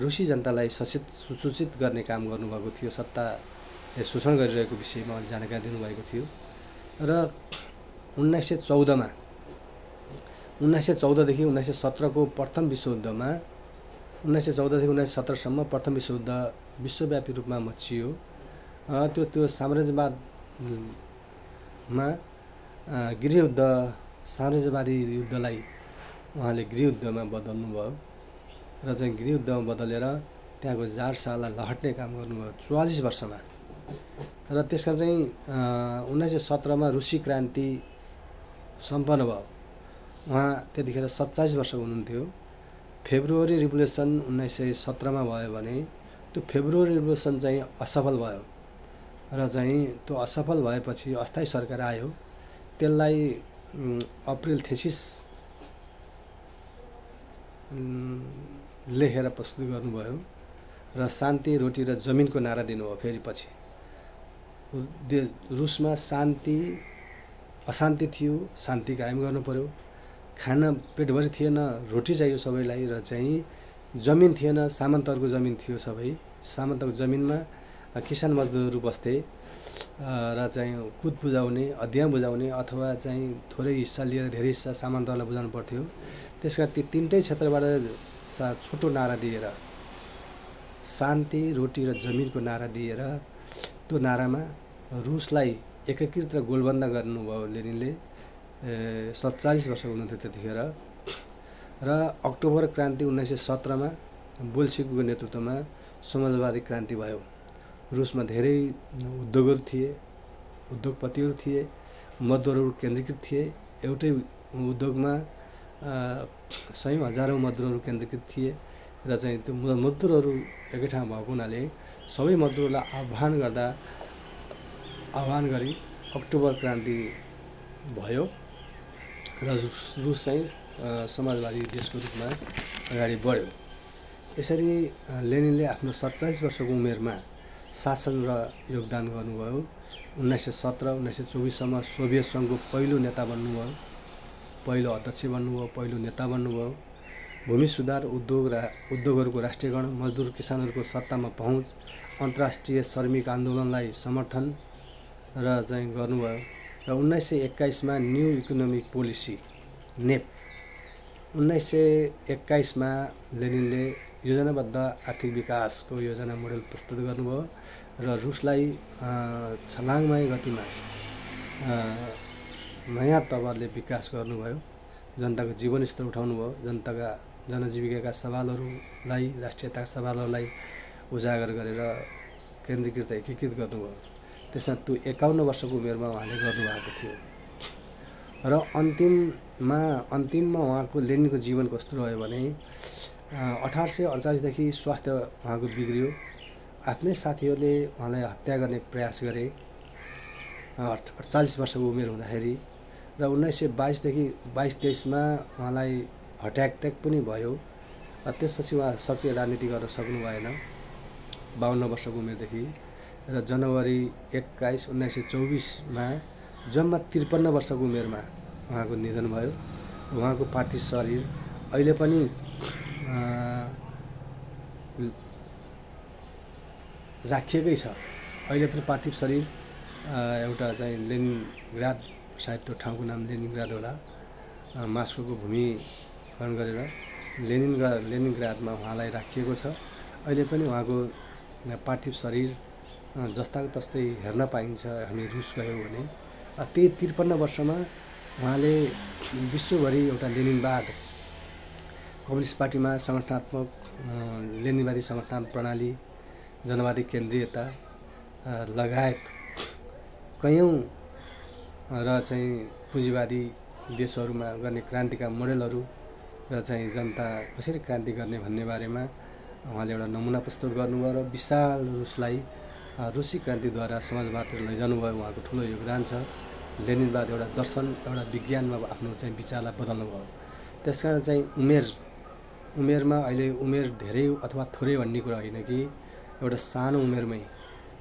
रुसी जनतालाई सुसूचित गर्ने काम गर्नुभएको थियो। सत्ताले शोषण गरिरहेको विषयमा उहाँले जानकारी दिनुभएको थियो। र 1914 देखि 1917 को प्रथम विश्वयुद्धमा 1914 देखि 1917 सम्म प्रथम विश्वयुद्ध विश्वव्यापी रूपमा मच्चियो। त्यो साम्राज्यवादमा गृहयुद्ध साम्राज्यवादी युद्धलाई उहाँले गृहयुद्धमा बदल्नु भयो र चाहिँ गृहयुद्धमा बदलेर त्यहाँको जारशाहलाई लहट्ने काम गर्नुभयो 44 वर्षमा। र त्यसका चाहिँ 1917 मा रुसी क्रान्ति सम्पन्न भयो। उहाँ त्यतिखेर 27 वर्षको हुनुहुन्थ्यो। फेब्रुअरी रिभोल्युसन 1917 मा भयो भने त्यो फेब्रुअरी रिभोल्युसन चाहिँ असफल भयो र चाहिँ त्यो असफल भएपछि अस्थायी सरकार आयो। त्यसलाई अप्रिल थेसिस लेखेर प्रस्तुत गर्नुभयो र शान्ति रोटी र जमिनको नारा दिनुभयो। फेरि पछि रुसमा अशान्ति थियो, शान्ति कायम गर्नु पर्यो। खाना पेटभरि थिएन, रोटी चाहियो सबैलाई र चाहिँ जमिन थिएन, सामन्तहरूको जमिन थियो सबै। सामन्तको जमिनमा किसान मजदुरहरू बस्थे र चाहिँ कुद बुझाउने, अध्ययन बुझाउने अथवा चाहिँ थोरै हिस्सा लिएर धेरै हिस्सा सामन्तहरूलाई बुझाउनु पर्थ्यो। त्यसका ती तीनटै क्षेत्रबाट छोटो नारा दिएर शान्ति रोटी र जमिनको नारा दिएर त्यो नारामा रुसलाई एकीकृत र गोलबन्द गर्नुभयो लेनिनले। 47 वर्षको हुनुहुन्थ्यो त्यतिखेर। र अक्टोबर क्रान्ति 1917 मा बोल्सेविकको नेतृत्वमा समाजवादी क्रान्ति भयो। रुसमा धेरै उद्योगहरू थिए, उद्योगपतिहरू थिए, मजदुरहरू केन्द्रीकृत थिए। एउटै उद्योगमा सयौं हजारौं मजदुरहरू केन्द्रीकृत थिए र चाहिँ त्यो मजदुरहरू एकै ठाउँ भएको हुनाले सबै मजदुरहरूलाई आह्वान गरी अक्टोबर क्रान्ति भयो र रुस चाहिँ समाजवादी देशको रूपमा अगाडि बढ्यो। यसरी लेनिनले आफ्नो 47 वर्षको उमेरमा शासन र योगदान गर्नुभयो। 1917-1924 सम्म सोभियत सङ्घको पहिलो नेता बन्नुभयो, पहिलो अध्यक्ष बन्नुभयो, पहिलो नेता बन्नुभयो। भूमि सुधार, उद्योगहरूको राष्ट्रियकरण, मजदुर किसानहरूको सत्तामा पहुँच, अन्तर्राष्ट्रिय श्रमिक आन्दोलनलाई समर्थन र चाहिँ गर्नुभयो। र 1921 मा न्यू इकोनोमिक पोलिसी नेप 1921 मा लेनिनले योजनाबद्ध आर्थिक विकासको योजना मोडेल प्रस्तुत गर्नुभयो र रुसलाई छलाङमय गतिमा नयाँ तवरले विकास गर्नुभयो। जनताको जीवनस्तर उठाउनु भयो, जनजीविकाका सवालहरूलाई, राष्ट्रियताका सवालहरूलाई उजागर गरेर केन्द्रीकृत एकीकृत गर्नुभयो। त्यसमा त्यो 51 वर्षको उमेरमा उहाँले गर्नुभएको थियो। र अन्तिममा उहाँको लेनिनको जीवन कस्तो रह्यो भने 1848 देखि स्वास्थ्य उहाँको बिग्रियो। आफ्नै साथीहरूले उहाँलाई हत्या गर्ने प्रयास गरे 48 वर्षको उमेर हुँदाखेरि। र 1922 देखि 22-23 मा उहाँलाई हार्ट एट्याक पनि भयो। त्यसपछि उहाँ सक्रिय राजनीति गर्न सक्नु भएन 52 वर्षको उमेरदेखि। र जनवरी 21, 1924 मा जम्मा 53 वर्षको उमेरमा उहाँको निधन भयो। उहाँको पार्थिव शरीर अहिले पनि राखिएकै छ। अहिले पनि पार्थिव शरीर एउटा चाहिँ लेनिनग्राद, सायद त्यो ठाउँको नाम लेनिनग्राद होला, मास्कोको भूमिकरण गरेर लेनिनग्रादमा उहाँलाई राखिएको छ। अहिले पनि उहाँको पार्थिव शरीर जस्ताको तस्तै हेर्न पाइन्छ हामी रुस गयौँ भने। त्यही 53 वर्षमा उहाँले विश्वभरि एउटा लेनिनवाद, कम्युनिस्ट पार्टीमा सङ्गठनात्मक लेनिनवादी सङ्गठनात्मक प्रणाली, जनवादी केन्द्रीयता लगायत कयौं र चाहिँ पुँजीवादी देशहरूमा गर्ने क्रान्तिका मोडेलहरू र चाहिँ जनता कसरी क्रान्ति गर्ने भन्ने बारेमा उहाँले एउटा नमुना प्रस्तुत गर्नुभयो र विशाल रुसलाई रुसी क्रान्तिद्वारा समाजवादतिर लैजानुभयो। उहाँको ठुलो योगदान छ। लेनिनवाद एउटा दर्शन, एउटा विज्ञानमा आफ्नो चाहिँ विचारलाई बदल्नु भयो। त्यसकारण चाहिँ उमेरमा अहिले उमेर धेरै अथवा थोरै भन्ने कुरा होइन कि एउटा सानो उमेरमै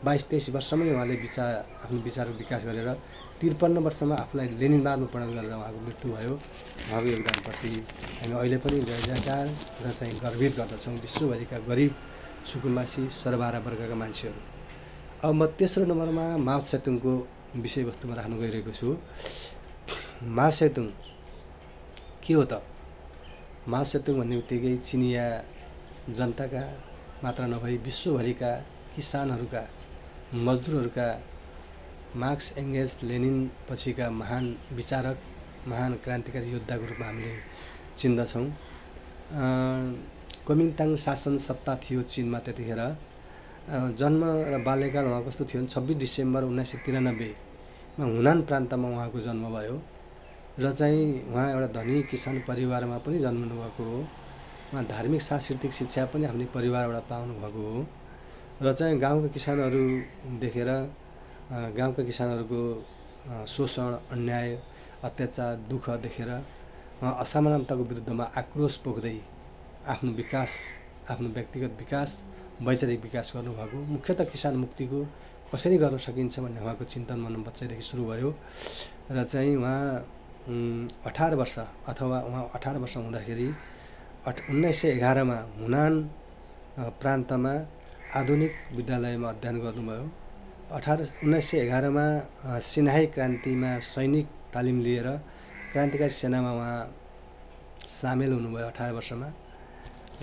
22-23 वर्षमै उहाँले आफ्नो विचारको विकास गरेर 53 वर्षमा आफूलाई लेनिनवादमा परिणत गरेर उहाँको मृत्यु भयो। उहाँको योगदानप्रति हामी अहिले पनि जय जयकार र चाहिँ गर्वित गर्दछौँ विश्वभरिका गरिब, सुकुम्बासी, सर्वहारा वर्गका मान्छेहरू। अब म तेस्रो नम्बरमा माओ सेतुङको विषयवस्तुमा राख्न गइरहेको छु। माओ सेतुङ के हो त? माओ सेतुङ भन्ने बित्तिकै चिनिया जनताका मात्र नभई विश्वभरिका किसानहरूका, मजदुरहरूका मार्क्स एङ्गेल्स लेनिन पछिका महान विचारक, महान क्रान्तिकारी योद्धाको रूपमा हामीले चिन्दछौँ। कुमिन्ताङ शासन सत्ता थियो चिनमा त्यतिखेर। जन्म र बाल्यकाल उहाँ कस्तो थियो भने 26 डिसेम्बर 1993 मा हुनान प्रान्तमा उहाँको जन्म भयो र चाहिँ उहाँ एउटा धनी किसान परिवारमा पनि जन्मनुभएको हो। उहाँ धार्मिक सांस्कृतिक शिक्षा पनि हामीले परिवारबाट पाउनुभएको हो र चाहिँ गाउँका किसानहरू देखेर गाउँका किसानहरूको शोषण, अन्याय, अत्याचार, दुःख देखेर असमानताको विरुद्धमा आक्रोश पोख्दै आफ्नो विकास, आफ्नो व्यक्तिगत विकास, वैचारिक विकास गर्नुभएको। मुख्यतः किसान मुक्तिको कसरी गर्न सकिन्छ भन्ने उहाँको चिन्तन मन बच्चैदेखि सुरु भयो र चाहिँ उहाँ 18 वर्ष अथवा उहाँ 18 वर्ष हुँदाखेरि 1911 मा हुनान प्रान्तमा आधुनिक विद्यालयमा अध्ययन गर्नुभयो। 1911 मा सिन्हाई क्रान्तिमा सैनिक तालिम लिएर क्रान्तिकारी सेनामा उहाँ सामेल हुनुभयो 18 वर्षमा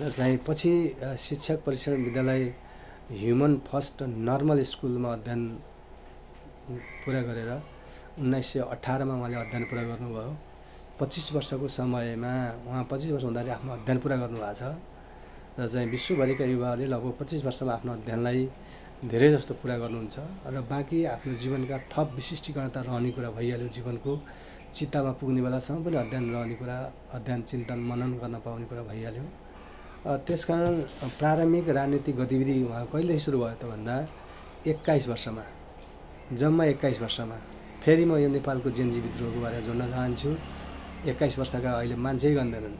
र चाहिँ पछि शिक्षक प्रशिक्षण विद्यालय ह्युमन फर्स्ट नर्मल स्कुलमा अध्ययन पुरा गरेर 1918 मा उहाँले अध्ययन पुरा गर्नुभयो। 25 वर्षको समयमा उहाँ 25 वर्ष हुँदाखेरि आफ्नो अध्ययन पुरा गर्नुभएको छ र चाहिँ विश्वभरिका युवाहरूले लगभग 25 वर्षमा आफ्नो अध्ययनलाई धेरै जस्तो पुरा गर्नुहुन्छ र बाँकी आफ्नो जीवनका थप विशिष्टीकरणता रहने कुरा भइहाल्यो। जीवनको चित्तामा पुग्ने बेलासम्म पनि अध्ययन रहने कुरा, अध्ययन चिन्तन मनन गर्न पाउने कुरा भइहाल्यो। त्यसकारण प्रारम्भिक राजनीतिक गतिविधि उहाँ कहिलेदेखि सुरु भयो त भन्दा 21 वर्षमा, जम्मा 21 वर्षमा। फेरि म यो नेपालको जेनजी विद्रोहको बारेमा जोड्न चाहन्छु। 21 वर्षका अहिले मान्छे गर्दैनन्,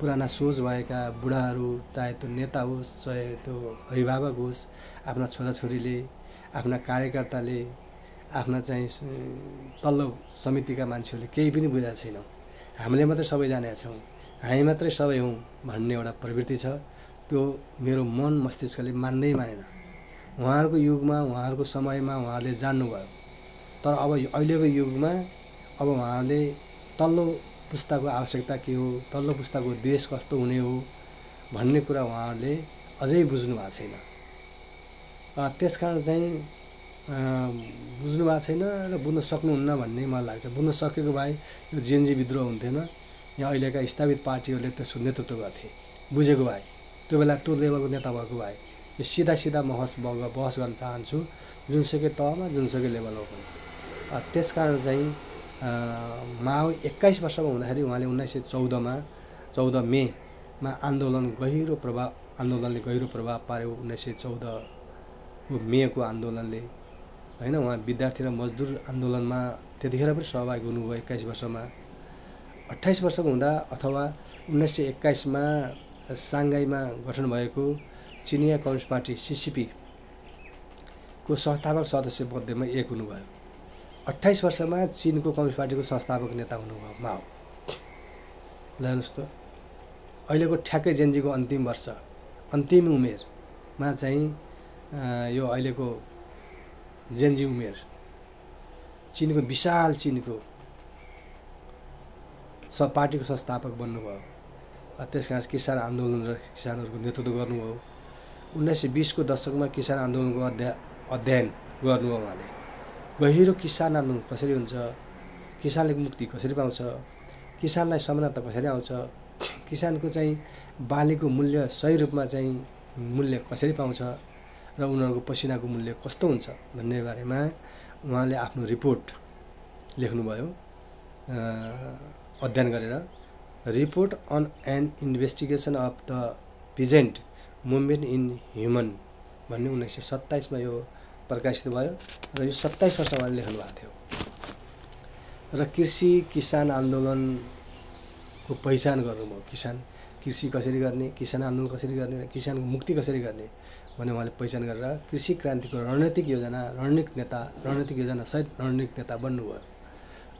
पुराना सोच भएका बुढाहरू, चाहे त्यो नेता होस्, चाहे त्यो अभिभावक होस्, आफ्ना छोराछोरीले, आफ्ना कार्यकर्ताले, आफ्ना चाहिँ तल्लो समितिका मान्छेहरूले केही पनि बुझाएको छैनौँ। हामीले मात्रै सबै जानेका छौँ, हामी मात्रै सबै हौँ भन्ने एउटा प्रवृत्ति छ। त्यो मेरो मन मस्तिष्कले मान्दै मानेन। उहाँहरूको युगमा, उहाँहरूको समयमा उहाँहरूले जान्नुभयो, तर अब अहिलेको युगमा अब उहाँहरूले तल्लो पुस्ताको आवश्यकता के हो, तल्लो पुस्ताको देश कस्तो हुने हो भन्ने कुरा उहाँहरूले अझै बुझ्नु भएको छैन। त्यसकारण चाहिँ बुझ्नु भएको छैन र बुझ्न सक्नुहुन्न भन्ने मलाई लाग्छ। बुझ्न सकेको भए यो जेनजी विद्रोह हुन्थेन, यहाँ अहिलेका स्थापित पार्टीहरूले त्यसको नेतृत्व गर्थे। बुझेको भए, त्यो बेला त्यो लेभलको नेता भएको भए। यो सिधा बहस गर्न चाहन्छु, जुनसुकै तहमा, जुनसुकै लेभलमा पनि। त्यसकारण चाहिँ माओ 21 वर्षको हुँदाखेरि उहाँले 1914 मेमा आन्दोलनले गहिरो प्रभाव पार्यो। 1914 को मेको आन्दोलनले, होइन, उहाँ विद्यार्थी र मजदुर आन्दोलनमा त्यतिखेर पनि सहभागी हुनुभयो 21 वर्षमा। 28 वर्षको हुँदा अथवा 1921 मा साङ्घाईमा गठन भएको चिनिया कम्युनिस्ट पार्टी CCP को संस्थापक सदस्य मध्येमा एक हुनुभयो। 28 वर्षमा चीनको कम्युनिस्ट पार्टीको संस्थापक नेता हुनुभयो माओ। ल हेर्नुहोस् त, अहिलेको ठ्याक्कै जेनजीको अन्तिम वर्ष, अन्तिम उमेरमा चाहिँ यो अहिलेको जेनजी उमेर, चीनको विशाल चीनको पार्टीको संस्थापक बन्नुभयो। त्यसकारण किसान आन्दोलन र किसानहरूको नेतृत्व गर्नुभयो। 1920 को दशकमा किसान आन्दोलनको अध्ययन गर्नुभयो उहाँले। गहिरो किसान आन्दोलन कसरी हुन्छ, किसानले मुक्ति कसरी पाउँछ, किसानलाई समानता कसरी आउँछ, किसानको चाहिँ बालीको मूल्य सही रूपमा चाहिँ मूल्य कसरी पाउँछ र उनीहरूको पसिनाको मूल्य कस्तो हुन्छ भन्ने बारेमा उहाँले आफ्नो रिपोर्ट लेख्नुभयो अध्ययन गरेर। Report on an investigation of the present movement in human भन्ने 1927 मा यो प्रकाशित भयो र यो 27 वर्षमा लेख्नु भएको थियो। र किसान आन्दोलनको पहिचान गर्नुभयो। कृषि कसरी गर्ने, किसान आन्दोलन कसरी गर्ने र किसानको मुक्ति कसरी गर्ने भन्ने उहाँले पहिचान गरेर कृषि क्रान्तिको रणनीतिक योजना सहित रणनीतिक नेता बन्नुभयो।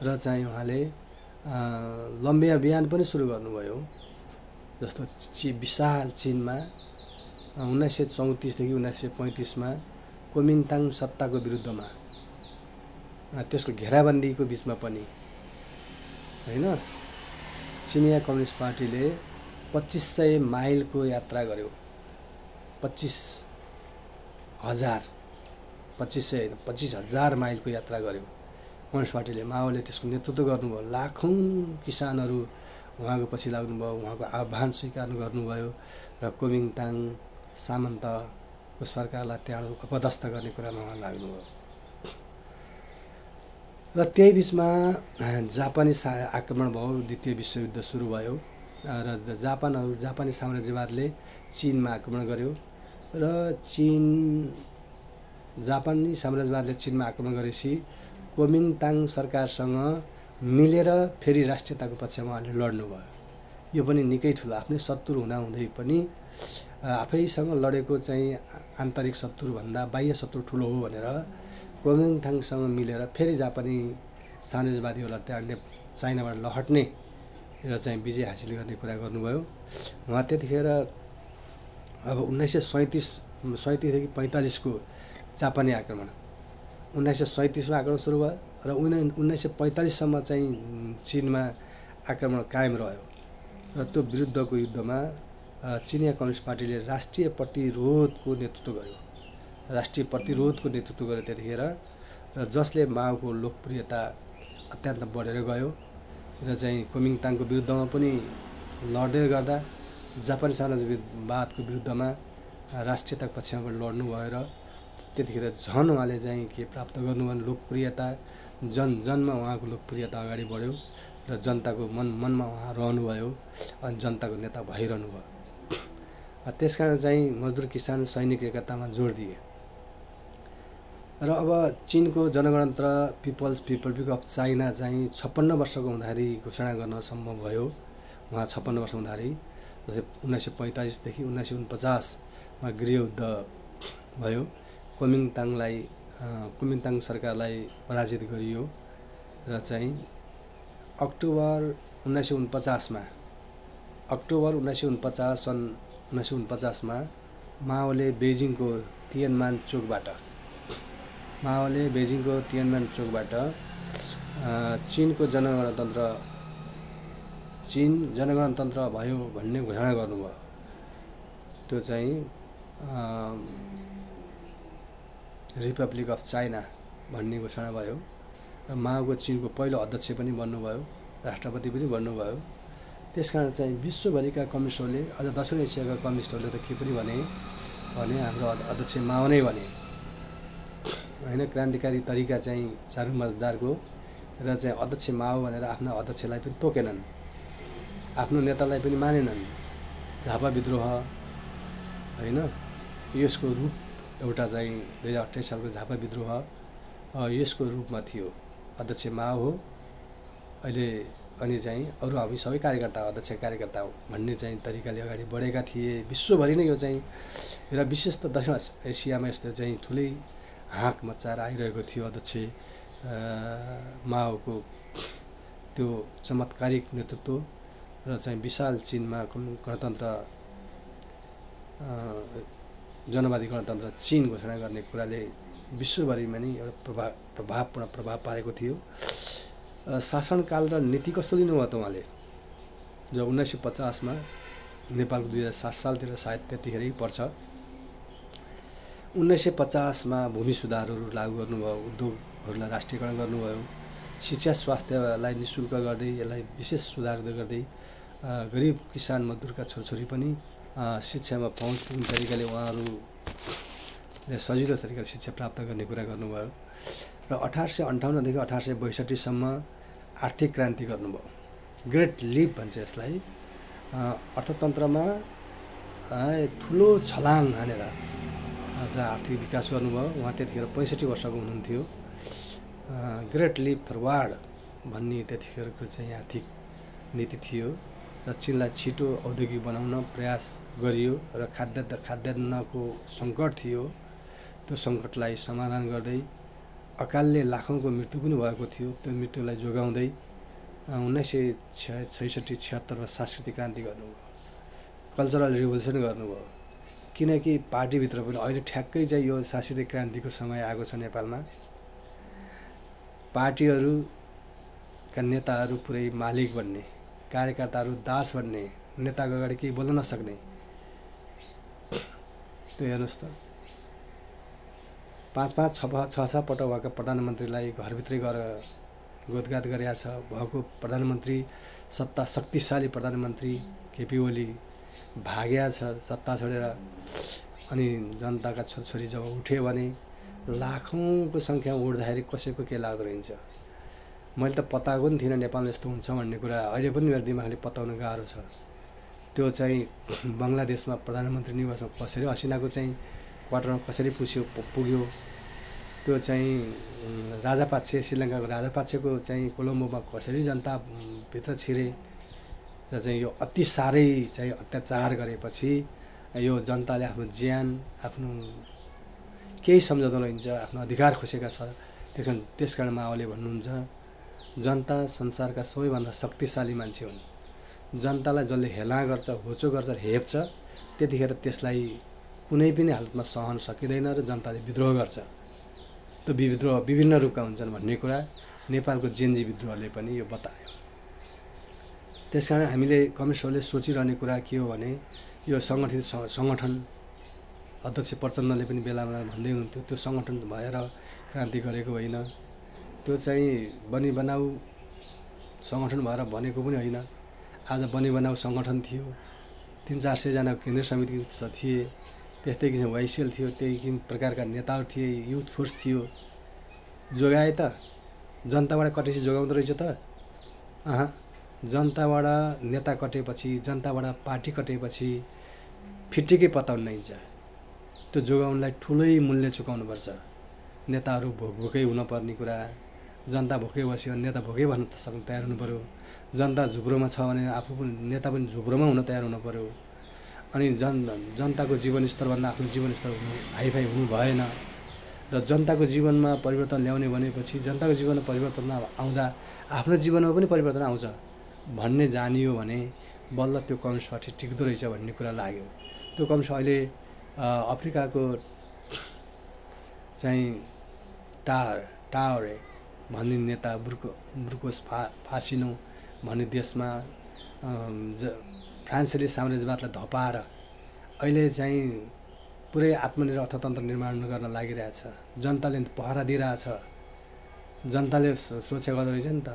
र चाहिँ उहाँले लम्बे अभियान पनि सुरु गर्नुभयो। जस्तो विशाल चीनमा 1934 देखि 1935 मा कुमिन्ताङ सत्ताको विरुद्धमा, त्यसको घेराबन्दीको बिचमा पनि, होइन, चिनिया कम्युनिस्ट पार्टीले 2500 माइलको यात्रा गर्यो। 25,000 माइलको यात्रा गर्यो कम्युनिस्ट पार्टीले। माओले त्यसको नेतृत्व गर्नुभयो। लाखौँ किसानहरू उहाँको पछि लाग्नुभयो, उहाँको आह्वान स्वीकार गर्नुभयो र कुमिङताङ सामन्तको सरकारलाई त्यहाँ अपदस्थ गर्ने कुरामा उहाँ लाग्नुभयो। र त्यही बिचमा जापानी आक्रमण भयो, द्वितीय विश्वयुद्ध सुरु भयो र जापानी साम्राज्यवादले चीनमा आक्रमण गर्यो र जापानी साम्राज्यवादले चीनमा आक्रमण गरेपछि कुमिङताङ सरकारसँग मिलेर फेरि राष्ट्रियताको पक्षमा उहाँले लड्नुभयो। यो पनि निकै ठुलो, आफ्नै शत्रु हुँदाहुँदै पनि आफैसँग लडेको चाहिँ आन्तरिक शत्रुभन्दा बाह्य शत्रु ठुलो हो भनेर कुमिङताङसँग मिलेर फेरि जापानी साम्राज्यवादीहरूलाई त्यहाँ चाइनाबाट लहट्ने र चाहिँ विजय हासिल गर्ने कुरा गर्नुभयो। उहाँ त्यतिखेर अब 1937देखि 45को जापानी आक्रमण, 1937मा आक्रमण सुरु भयो र 1945सम्म चाहिँ चीनमा आक्रमण कायम रह्यो र त्यो विरुद्धको युद्धमा चिनिया कम्युनिस्ट पार्टीले राष्ट्रिय प्रतिरोधको नेतृत्व गर्यो त्यतिखेर, र जसले माओको लोकप्रियता अत्यन्त बढेर गयो र चाहिँ कुमिङताङको विरुद्धमा पनि लड्दै गर्दा जापानी साम्राज्यवादको विरुद्धमा राष्ट्रियताको पक्षमा पनि लड्नुभयो र त्यतिखेर झन् उहाँले चाहिँ के प्राप्त गर्नुभयो, लोकप्रियता जनजनमा उहाँको लोकप्रियता अगाडि बढ्यो र जनताको मनमा उहाँ रहनुभयो अनि जनताको नेता भइरहनु भयो। त्यसकारण चाहिँ मजदुर किसान सैनिक एकतामा जोड दिए र अब चीनको जनगणतन्त्र पिपल्स रिपब्लिक अफ चाइना चाहिँ 56 वर्षको हुँदाखेरि घोषणा गर्न सम्भव भयो। उहाँ 56 वर्ष हुँदाखेरि 1945देखि 1949मा गृहयुद्ध भयो। कुमिङताङ सरकारलाई पराजित गरियो र चाहिँ अक्टोबर 1949मा माओले बेजिङको तिएनमान चोकबाट चीनको जनगणतन्त्र भयो भन्ने घोषणा गर्नुभयो। त्यो चाहिँ रिपब्लिक अफ चाइना भन्ने घोषणा भयो र माओको चीनको पहिलो अध्यक्ष पनि बन्नुभयो, राष्ट्रपति पनि बन्नुभयो। त्यसकारण चाहिँ विश्वभरिका कम्युनिस्टहरूले, अझ दक्षिण एसियाका कम्युनिस्टहरूले त के पनि भने हाम्रो अध्यक्ष माओ नै भने होइन। क्रान्तिकारी तरिका चाहिँ चारु मजदारको र चाहिँ अध्यक्ष माओ भनेर आफ्नो अध्यक्षलाई पनि तोकेनन्, आफ्नो नेतालाई पनि मानेनन्। झापा विद्रोह होइन, यसको रूप एउटा चाहिँ 2028 सालको झापा विद्रोह यसको रूपमा थियो। अध्यक्ष माओ हो अहिले, अनि चाहिँ अरू हामी सबै कार्यकर्ता अध्यक्ष कार्यकर्ता हो भन्ने चाहिँ तरिकाले अगाडि बढेका थिए। विश्वभरि नै यो चाहिँ र विशेष त दक्षिण एसियामा यस्तो चाहिँ ठुलै हाँक मचाएर आइरहेको थियो अध्यक्ष माओको त्यो चमत्कारिक नेतृत्व र चाहिँ विशाल चीनमा गणतन्त्र जनवादी गणतन्त्र चीन घोषणा गर्ने कुराले विश्वभरिमा नै एउटा प्रभावपूर्ण प्रभाव पारेको थियो। शासनकाल र नीति कस्तो लिनुभयो त उहाँले? जब 1950मा नेपालको 2007 सालतिर सायद त्यतिखेरै पर्छ, 1950मा भूमि सुधारहरू लागू गर्नुभयो, उद्योगहरूलाई राष्ट्रियकरण गर्नुभयो, शिक्षा स्वास्थ्यलाई निःशुल्क गर्दै यसलाई विशेष सुधार गर्दै गरिब किसान मजदुरका छोरछोरी पनि शिक्षामा पहुँच पुग्ने तरिकाले उहाँहरूले सजिलो तरिकाले शिक्षा प्राप्त गर्ने कुरा गर्नुभयो र 1858देखि 1862सम्म आर्थिक क्रान्ति गर्नुभयो। ग्रेट लिप भन्छ यसलाई। अर्थतन्त्रमा ठुलो छलाङ हानेर चाहिँ आर्थिक विकास गर्नुभयो। उहाँ त्यतिखेर 65 वर्षको हुनुहुन्थ्यो। ग्रेट लिप फरवार्ड भन्ने त्यतिखेरको चाहिँ आर्थिक नीति थियो र चीनलाई छिटो औद्योगिक बनाउन प्रयास गरियो र खाद्यान्नको सङ्कट थियो। त्यो सङ्कटलाई समाधान गर्दै अकालले लाखौँको मृत्यु पनि भएको थियो। त्यो मृत्युलाई जोगाउँदै 1966-76मा सांस्कृतिक क्रान्ति गर्नुभयो, कल्चरल रिभोल्युसन गर्नुभयो। किनकि पार्टीभित्र पनि अहिले ठ्याक्कै चाहिँ यो सांस्कृतिक क्रान्तिको समय आएको छ नेपालमा। पार्टीहरूका नेताहरू पुरै मालिक बन्ने, कार्यकर्ताहरू दास बन्ने, नेताको अगाडि केही बोल्न नसक्ने, त्यो हेर्नुहोस् त, 5-5, 6-6 पटक भएको प्रधानमन्त्रीलाई घरभित्रै गएर गोदगाद गरेका छ। भएको प्रधानमन्त्री सत्ता शक्तिशाली प्रधानमन्त्री केपी ओली भाग्या छ सत्ता छोडेर। अनि जनताका छोरछोरी जब उठ्यो भने लाखौँको सङ्ख्यामा उठ्दाखेरि कसैको के लाग्दो रहन्छ। मैले त पत्ताएको पनि थिइनँ नेपालमा यस्तो हुन्छ भन्ने कुरा। अहिले पनि मेरो दिमागले पत्ताउन गाह्रो छ। त्यो चाहिँ बङ्गलादेशमा प्रधानमन्त्री निवासमा कसरी हसिनाको चाहिँ क्वार्टरमा कसरी पुग्यो, त्यो चाहिँ राजापाक्से श्रीलङ्काको राजापाक्सेको चाहिँ कोलम्बोमा कसरी जनता भित्र छिरे र चाहिँ यो अति साह्रै चाहिँ अत्याचार गरेपछि यो जनताले आफ्नो ज्यान आफ्नो केही सम्झाउँदो रहन्छ, आफ्नो अधिकार खोसेका छ। त्यसकारण माओले भन्नुहुन्छ जनता संसारका सबैभन्दा शक्तिशाली मान्छे हुन्। जनतालाई जसले हेला गर्छ, होचो गर्छ, हेप्छ, त्यतिखेर त्यसलाई कुनै पनि हालतमा सहन सकिँदैन र जनताले विद्रोह गर्छ। त्यो विद्रोह विभिन्न रूपका हुन्छन् भन्ने कुरा नेपालको जेनजी विद्रोहले पनि यो बतायो। त्यसकारण हामीले कम्युनिस्टहरूले सोचिरहने कुरा के हो भने यो सङ्गठित सङ्गठन अध्यक्ष प्रचण्डले पनि बेलामा भन्दै हुनुहुन्थ्यो, त्यो सङ्गठन भएर क्रान्ति गरेको होइन, त्यो चाहिँ बनी बनाऊ सङ्गठन भएर बनेको पनि होइन। आज बनी बनाऊ सङ्गठन थियो, 300-400 जनाको केन्द्रीय समिति थिए, त्यस्तै किसिम वाइसिएल थियो, त्यही प्रकारका नेताहरू थिए, युथ फोर्स थियो। जोगाए त जनताबाट कटेपछि जोगाउँदो रहेछ त? जनताबाट नेता कटेपछि, जनताबाट पार्टी कटेपछि फिटिकै पत्ताउन नहिन्छ। त्यो जोगाउनलाई ठुलै मूल्य चुकाउनुपर्छ। नेताहरू भोकै हुनुपर्ने कुरा, जनता भोकै बस्यो नेता भोकै बस्न सक्नु तयार हुनु पऱ्यो। जनता झुप्रोमा छ भने आफू पनि नेता पनि झुप्रोमा हुन तयार हुनु पऱ्यो। अनि जनताको जीवनस्तरभन्दा आफ्नो जीवनस्तर हाइफाई हुनु भएन। र जनताको जीवनमा परिवर्तन ल्याउने भनेपछि जनताको जीवनमा परिवर्तन आउँदा आफ्नो जीवनमा पनि परिवर्तन आउँछ भन्ने जानियो भने बल्ल त्यो कम्युनिस्ट पार्टी टिक्दो रहेछ भन्ने कुरा लाग्यो। त्यो कम्युनिस्ट अहिले अफ्रिकाको चाहिँ टाओरे भन्ने नेता बुर्कोस फासिनो भन्ने देशमा फ्रान्सेली साम्राज्यवादलाई धपाएर अहिले चाहिँ पुरै आत्मनिर्भर अर्थतन्त्र निर्माण गर्न लागिरहेछ। जनताले पहरा दिइरहेछ, जनताले सुरक्षा गर्दो रहेछ नि त।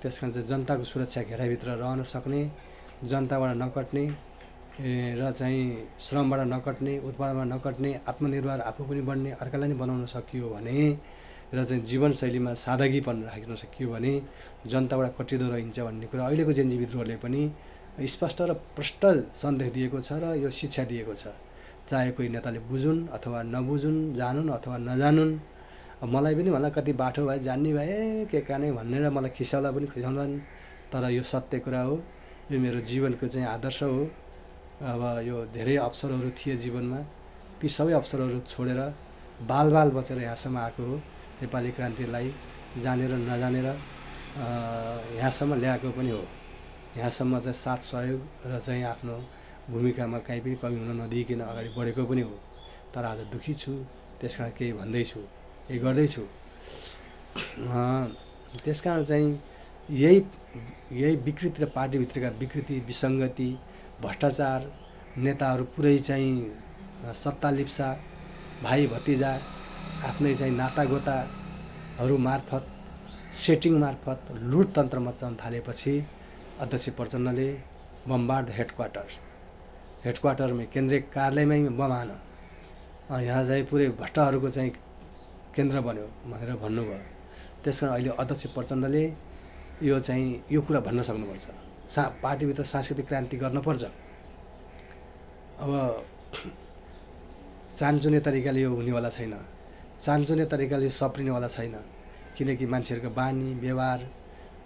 त्यस कारण चाहिँ जनताको सुरक्षा घेराभित्र रहन सक्ने, जनताबाट नकट्ने र चाहिँ श्रमबाट नकट्ने, उत्पादनबाट नकट्ने, आत्मनिर्भर आफू पनि बढ्ने, अर्कालाई पनि बनाउन सकियो भने र चाहिँ जीवनशैलीमा सादगीपन राख्न सकियो भने जनताबाट कटिँदो रहन्छ भन्ने कुरा अहिलेको जेनजी विद्रोहले पनि स्पष्ट र प्रष्ट सन्देश दिएको छ र यो शिक्षा दिएको छ। चाहे कोही नेताले बुझुन् अथवा नबुझुन्, जानुन् अथवा नजानुन्, मलाई पनि भन्दा कति बाठो भए जान्ने भए के काने भनेर मलाई खिसाउला पनि खिसाउँदैन, तर यो सत्य कुरा हो। यो मेरो जीवनको चाहिँ आदर्श हो। अब यो धेरै अवसरहरू थिए जीवनमा, ती सबै अवसरहरू छोडेर बाल बचेर यहाँसम्म आएको हो। नेपाली क्रान्तिलाई जानेर नजानेर यहाँसम्म ल्याएको पनि हो। यहाँसम्म चाहिँ साथ सहयोग र चाहिँ आफ्नो भूमिकामा कहीँ पनि कमी हुन नदिइकन अगाडि बढेको पनि हो। तर आज दुःखी छु, त्यसकारण केही भन्दैछु, केही गर्दैछु। त्यसकारण चाहिँ यही विकृति र पार्टीभित्रका विकृति, विसङ्गति, भ्रष्टाचार, नेताहरू पुरै चाहिँ सत्ता लिप्सा, भाइ भतिजा, आफ्नै चाहिँ नातागोताहरू मार्फत, सेटिङ मार्फत लुटतन्त्र मचाउन थालेपछि अध्यक्ष प्रचण्डले बमबार्ड हेडक्वार्टरमै केन्द्रीय कार्यालयमै बम हान, यहाँ चाहिँ पुरै भ्रष्टहरूको चाहिँ केन्द्र बन्यो भनेर भन्नुभयो। त्यसकारण अहिले अध्यक्ष प्रचण्डले यो चाहिँ यो कुरा भन्न सक्नुपर्छ, पार्टीभित्र सांस्कृतिक क्रान्ति गर्नुपर्छ। अब चान्चुने तरिकाले यो हुनेवाला छैन, चान्चुने तरिकाले सप्रिनेवाला छैन, किनकि मान्छेहरूको बानी व्यवहार,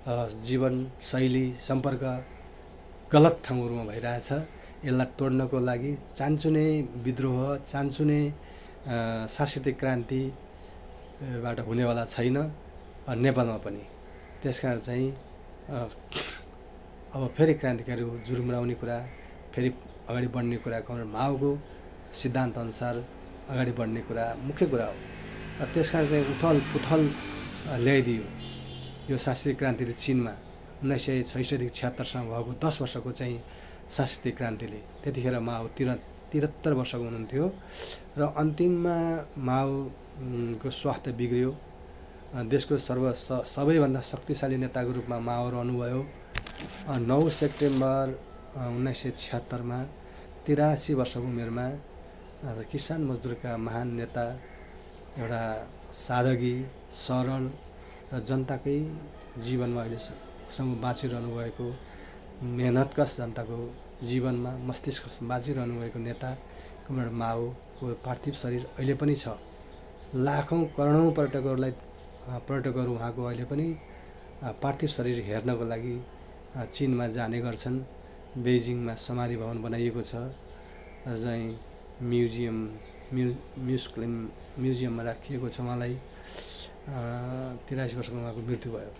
जीवनशैली, सम्पर्क गलत ठाउँहरूमा भइरहेछ। यसलाई तोड्नको लागि चान्चुने विद्रोह, चान्चुने सांस्कृतिक क्रान्तिबाट हुनेवाला छैन नेपालमा पनि। त्यसकारण चाहिँ अब फेरि क्रान्तिकारी जुरुम्राउने कुरा, फेरि अगाडि बढ्ने कुरा कमरेड माओको सिद्धान्त अनुसार अगाडि बढ्ने कुरा मुख्य कुरा हो। र त्यसकारण चाहिँ उथल पुथल ल्याइदियो यो सांस्कृतिक क्रान्तिले चीनमा 1966 देखि 76 सम्म भएको 10 वर्षको चाहिँ सांस्कृतिक क्रान्तिले। त्यतिखेर माओ 73 वर्षको हुनुहुन्थ्यो र अन्तिममा माओको स्वास्थ्य बिग्रियो। देशको सबैभन्दा शक्तिशाली नेताको रूपमा माओ रहनुभयो। 9 सेप्टेम्बर 1976 मा 83 वर्षको उमेरमा किसान मजदुरका महान नेता, एउटा सादगी, सरल र जनताकै जीवनमा अहिलेसम्म बाँचिरहनु भएको, मेहनतकश जनताको जीवनमा मस्तिष्कमा बाँचिरहनु भएको नेता कमरेड माओको पार्थिव शरीर अहिले पनि छ। लाखौँ करोडौँ पर्यटकहरू उहाँको अहिले पनि पार्थिव शरीर हेर्नको लागि चीनमा जाने गर्छन्। बेजिङमा समाधि भवन बनाइएको छ, चाहिँ म्युजियममा राखिएको छ उहाँलाई। 83 वर्षको उहाँको मृत्यु भयो।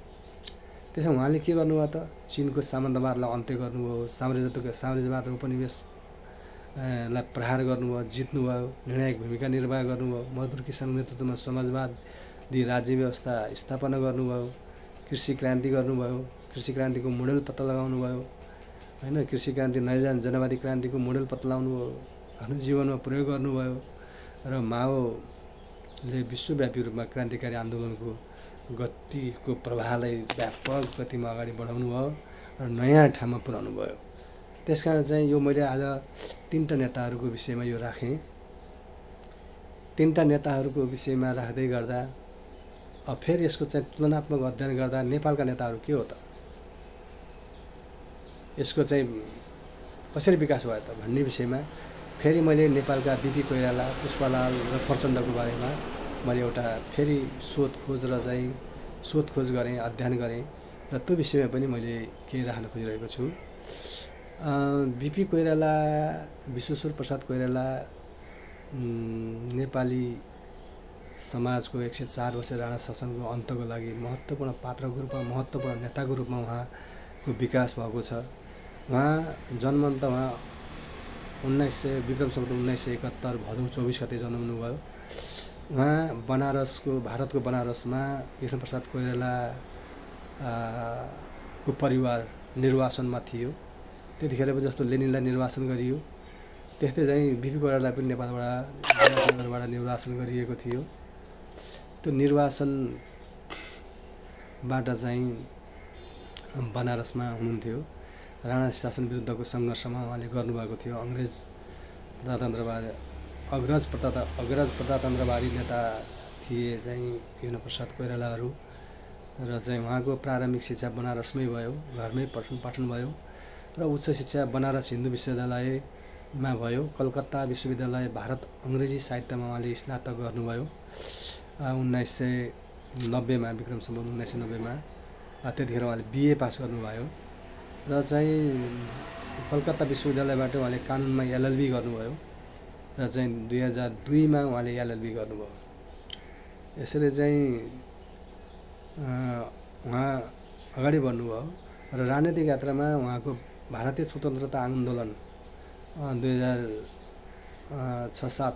त्यसमा उहाँले के गर्नुभयो त? चीनको सामन्तवादलाई अन्त्य गर्नुभयो, साम्राज्यवाद उपनिवेशलाई प्रहार गर्नुभयो, जित्नुभयो, निर्णायक भूमिका निर्वाह गर्नुभयो, मजदुर किसानको नेतृत्वमा समाजवादी राज्य व्यवस्था स्थापना गर्नुभयो, कृषि क्रान्ति गर्नुभयो, कृषि क्रान्तिको मोडेल पत्ता लगाउनु भयो हैन, कृषि क्रान्ति नयाँ जनवादी क्रान्तिको मोडेल पत्ता लगाउनु भयो, आफ्नो जीवनमा प्रयोग गर्नुभयो र माओले विश्वव्यापी रूपमा क्रान्तिकारी आन्दोलनको गतिको प्रवाहलाई व्यापक गतिमा अगाडि बढाउनु भयो र नयाँ ठाउँमा पुर्याउनु भयो। त्यसकारण चाहिँ यो मैले आज 3टा नेताहरूको विषयमा यो राखेँ। 3टा नेताहरूको विषयमा राख्दै गर्दा अब फेरि यसको चाहिँ तुलनात्मक अध्ययन गर्दा नेपालका नेताहरू के हो त, यसको चाहिँ कसरी विकास भयो त भन्ने विषयमा फेरि मैले नेपालका बिपी कोइराला, पुष्पलाल र प्रचण्डको बारेमा मैले एउटा फेरि सोधखोज गरेँ, अध्ययन गरेँ र त्यो विषयमा पनि मैले केही राख्न खोजिरहेको छु। बिपी कोइराला, विश्वेश्वर प्रसाद कोइराला नेपाली समाजको 104 वर्ष राणा शासनको अन्तको लागि महत्त्वपूर्ण पात्रको रूपमा, महत्त्वपूर्ण नेताको रूपमा उहाँको विकास भएको छ। उहाँ जन्म त उहाँ विक्रम सम्वत 1971 भदौ 24 गते जन्मनु भयो। उहाँ भारतको बनारसमा कृष्णप्रसाद कोइराला को परिवार निर्वासनमा थियो। त्यतिखेर पनि जस्तो लेनिनलाई निर्वासन गरियो त्यस्तै चाहिँ बिपी कोइरालालाई पनि नेपालबाट निर्वासन गरिएको थियो। त्यो निर्वासनबाट चाहिँ बनारसमा हुनुहुन्थ्यो। राणा शासन विरुद्धको सङ्घर्षमा उहाँले गर्नुभएको थियो। अग्रज प्रजातन्त्रवादी नेता थिए चाहिँ कृष्णप्रसाद कोइरालाहरू र चाहिँ उहाँको प्रारम्भिक शिक्षा बनारसमै भयो, घरमै पठन भयो र उच्च शिक्षा बनारस हिन्दू विश्वविद्यालयमा भयो। कलकत्ता विश्वविद्यालय भारत अङ्ग्रेजी साहित्यमा उहाँले स्नातक गर्नुभयो 1990 मा, विक्रम सम्वत 1990 मा। त्यतिखेर उहाँले बिए पास गर्नुभयो र चाहिँ कलकत्ता विश्वविद्यालयबाट उहाँले कानुनमा एलएलबी गर्नुभयो र चाहिँ 2002 मा उहाँले एलएलबी गर्नुभयो। यसरी चाहिँ उहाँ अगाडि बढ्नुभयो र राजनीतिक यात्रामा उहाँको भारतीय स्वतन्त्रता आन्दोलन 2006-07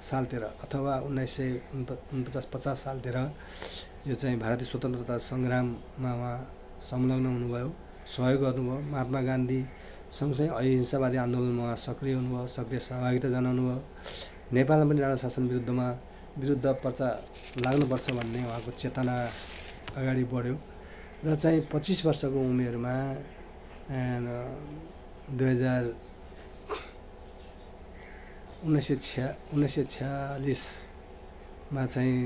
सालतिर अथवा 1949-50 सालतिर यो चाहिँ भारतीय स्वतन्त्रता सङ्ग्राममा उहाँ संलग्न हुनुभयो, सहयोग गर्नुभयो। महात्मा गान्धी सँगसँगै अहिंसावादी आन्दोलनमा उहाँ सक्रिय हुनुभयो, सक्रिय सहभागिता जनाउनु भयो। नेपालमा पनि राणा शासन विरुद्ध पर्चा लाग्नुपर्छ भन्ने उहाँको चेतना अगाडि बढ्यो र चाहिँ 25 वर्षको उमेरमा 1946 मा चाहिँ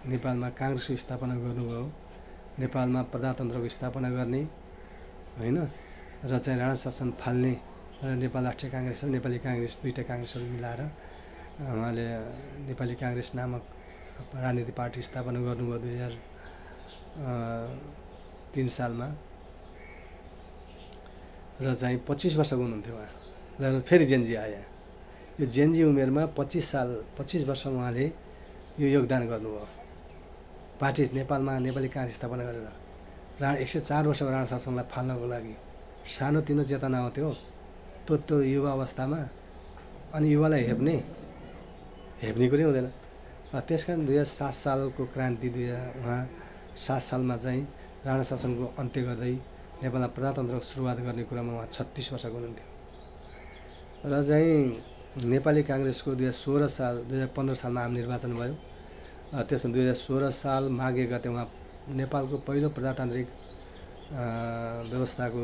नेपालमा काङ्ग्रेसको स्थापना गर्नुभयो। नेपालमा प्रजातन्त्रको स्थापना गर्ने हैन र चाहिँ राणा शासन फाल्ने नेपाल राष्ट्रिय काङ्ग्रेस र नेपाली काङ्ग्रेस दुईटा काङ्ग्रेसहरू मिलाएर उहाँले नेपाली काङ्ग्रेस नामक राजनीतिक पार्टी स्थापना गर्नुभयो 2003 सालमा र चाहिँ 25 वर्षको हुनुहुन्थ्यो उहाँ। फेरि जेनजी आए। यो जेनजी उमेरमा 25 वर्षमा उहाँले यो योगदान गर्नुभयो पार्टी नेपालमा नेपाली काङ्ग्रेस स्थापना गरेर 104 वर्षको राणा शासनलाई फाल्नको लागि। सानोतिनो चेतना हो त्यो युवा अवस्थामा, अनि युवालाई हेप्ने कुरै हुँदैन। त्यसकारण 2007 सालको क्रान्ति उहाँ 7 सालमा चाहिँ राणा शासनको अन्त्य गर्दै नेपालमा प्रजातन्त्रको सुरुवात गर्ने कुरामा उहाँ 36 वर्षको हुनुहुन्थ्यो र चाहिँ नेपाली काङ्ग्रेसको 2015 सालमा आम निर्वाचन भयो। त्यसमा 2016 साल माघ 1 गते उहाँ नेपालको पहिलो प्रजातान्त्रिक व्यवस्थाको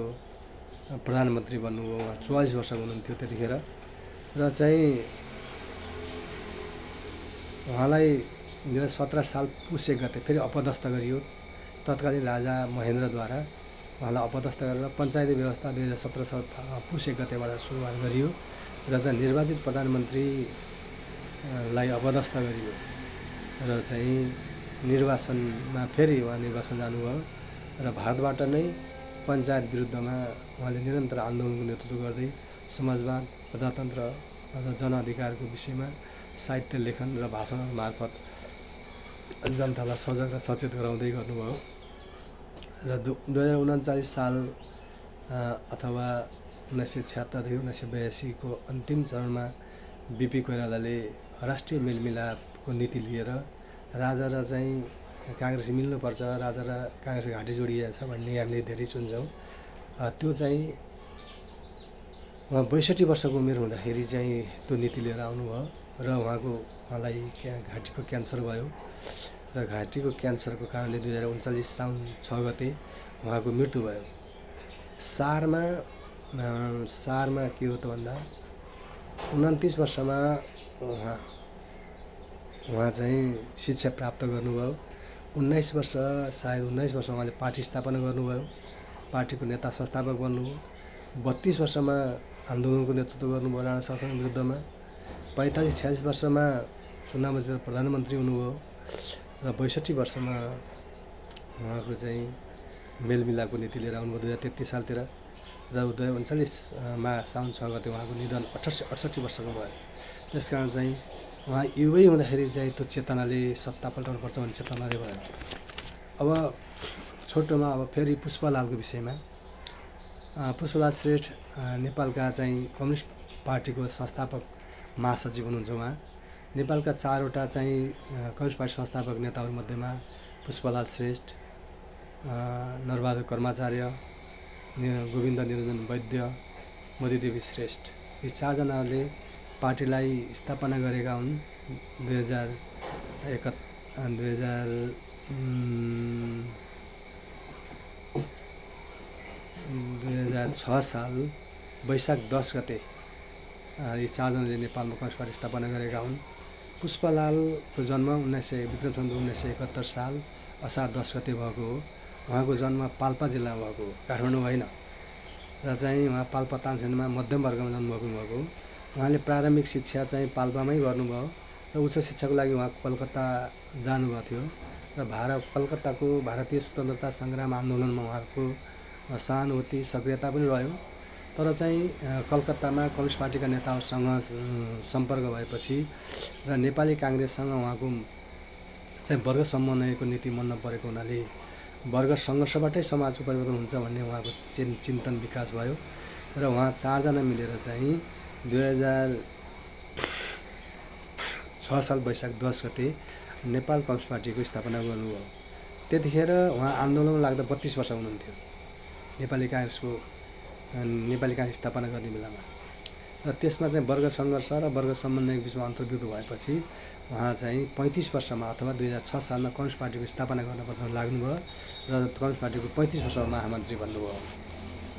प्रधानमन्त्री बन्नुभयो। उहाँ 44 वर्षको हुनुहुन्थ्यो त्यतिखेर। र चाहिँ उहाँलाई 2017 साल पुस 1 गते फेरि अपदस्थ गरियो। तत्कालीन राजा महेन्द्रद्वारा उहाँलाई अपदस्थ गरेर पञ्चायती व्यवस्था 2017 साल पुस 1 गतेबाट सुरुवात गरियो र चाहिँ निर्वाचित प्रधानमन्त्रीलाई अपदस्थ गरियो र चाहिँ निर्वाचनमा फेरि उहाँ निर्वाचन जानुभयो र भारतबाट नै पञ्चायत विरुद्धमा उहाँले निरन्तर आन्दोलनको नेतृत्व गर्दै समाजवाद, प्रजातन्त्र र जनअधिकारको विषयमा साहित्य लेखन र भाषण मार्फत जनतालाई सजग र सचेत गराउँदै गर्नुभयो। र 2039 साल अथवा 1976 देखि 1982 को अन्तिम चरणमा बिपी कोइरालाले राष्ट्रिय मेलमिलापको नीति लिएर राजा र चाहिँ काङ्ग्रेस मिल्नुपर्छ, राजा र काङ्ग्रेस घाँटी जोडिएको छ भन्ने हामीले धेरै सुन्छौँ। त्यो चाहिँ उहाँ 62 वर्षको उमेर हुँदाखेरि चाहिँ त्यो नीति लिएर आउनुभयो र उहाँलाई घाँटीको क्यान्सर भयो र घाँटीको क्यान्सरको कारणले 2039 साउन 6 गते उहाँको मृत्यु भयो। सारमा के हो त भन्दा 29 वर्षमा उहाँ चाहिँ शिक्षा प्राप्त गर्नुभयो। 19 वर्ष उहाँले पार्टी स्थापना गर्नुभयो, पार्टीको नेता संस्थापक बन्नुभयो। 32 वर्षमा आन्दोलनको नेतृत्व गर्नुभयो राणा शासनको विरुद्धमा। 45-46 वर्षमा चुनाव जितेर प्रधानमन्त्री हुनुभयो र 62 वर्षमा उहाँको चाहिँ मेलमिलापको नीति लिएर आउनुभयो 2033 सालतिर र 2039 मा साउन 6 गते उहाँको निधन 68 वर्षको भयो। त्यसकारण चाहिँ उहाँ युवै हुँदाखेरि चाहिँ त्यो चेतनाले सत्ता पल्टाउनुपर्छ भन्ने चेतनाले भयो। अब छोटोमा अब फेरि पुष्पलालको विषयमा, पुष्पलाल श्रेष्ठ नेपालका चाहिँ कम्युनिस्ट पार्टीको संस्थापक महासचिव हुनुहुन्छ। उहाँ नेपालका 4वटा चाहिँ कम्युनिस्ट पार्टी संस्थापक नेताहरूमध्येमा पुष्पलाल श्रेष्ठ, नरबहादुर कर्माचार्य, गोविन्द निरञ्जन वैद्य, मोतीदेवी श्रेष्ठ, यी 4 जनाले पार्टीलाई स्थापना गरेका हुन्। 2006 साल वैशाख 10 गते यी 4 जनाले नेपालमा कम्युनिस्ट पार्टी स्थापना गरेका हुन्। पुष्पलालको जन्म विक्रम सम्वत 1971 साल असार 10 गते भएको हो। उहाँको जन्म पाल्पा जिल्लामा भएको हो, काठमाडौँ होइन। र चाहिँ उहाँ पाल्पा तानसेनमा मध्यम वर्गमा जन्मभएको भएको हो। उहाँले प्रारम्भिक शिक्षा चाहिँ पाल्पामै गर्नुभयो र उच्च शिक्षाको लागि उहाँ कलकत्ता जानुभएको थियो र कलकत्ताको भारतीय स्वतन्त्रता सङ्ग्राम आन्दोलनमा उहाँको सहानुभूति सक्रियता पनि रह्यो। तर चाहिँ कलकत्तामा कम्युनिस्ट पार्टीका नेताहरूसँग सम्पर्क भएपछि र नेपाली काङ्ग्रेससँग उहाँको चाहिँ वर्ग समन्वयको नीति मन नपरेको हुनाले वर्ग सङ्घर्षबाटै समाजको परिवर्तन हुन्छ भन्ने उहाँको चिन्तन विकास भयो र उहाँ 4 जना मिलेर चाहिँ 2006 साल वैशाख 10 गते नेपाल कम्युनिस्ट पार्टीको स्थापना गर्नुभयो। त्यतिखेर उहाँ आन्दोलनमा लाग्दा 32 वर्ष हुनुहुन्थ्यो नेपाली काङ्ग्रेस स्थापना गर्ने बेलामा। र त्यसमा चाहिँ वर्ग सङ्घर्ष र वर्ग समन्वयको बिचमा अन्तर्युद्ध भएपछि उहाँ चाहिँ 35 वर्षमा अथवा 2006 सालमा कम्युनिस्ट पार्टीको स्थापना गर्नुपर्छ लाग्नुभयो र कम्युनिस्ट पार्टीको 35 वर्षमा महामन्त्री बन्नुभयो।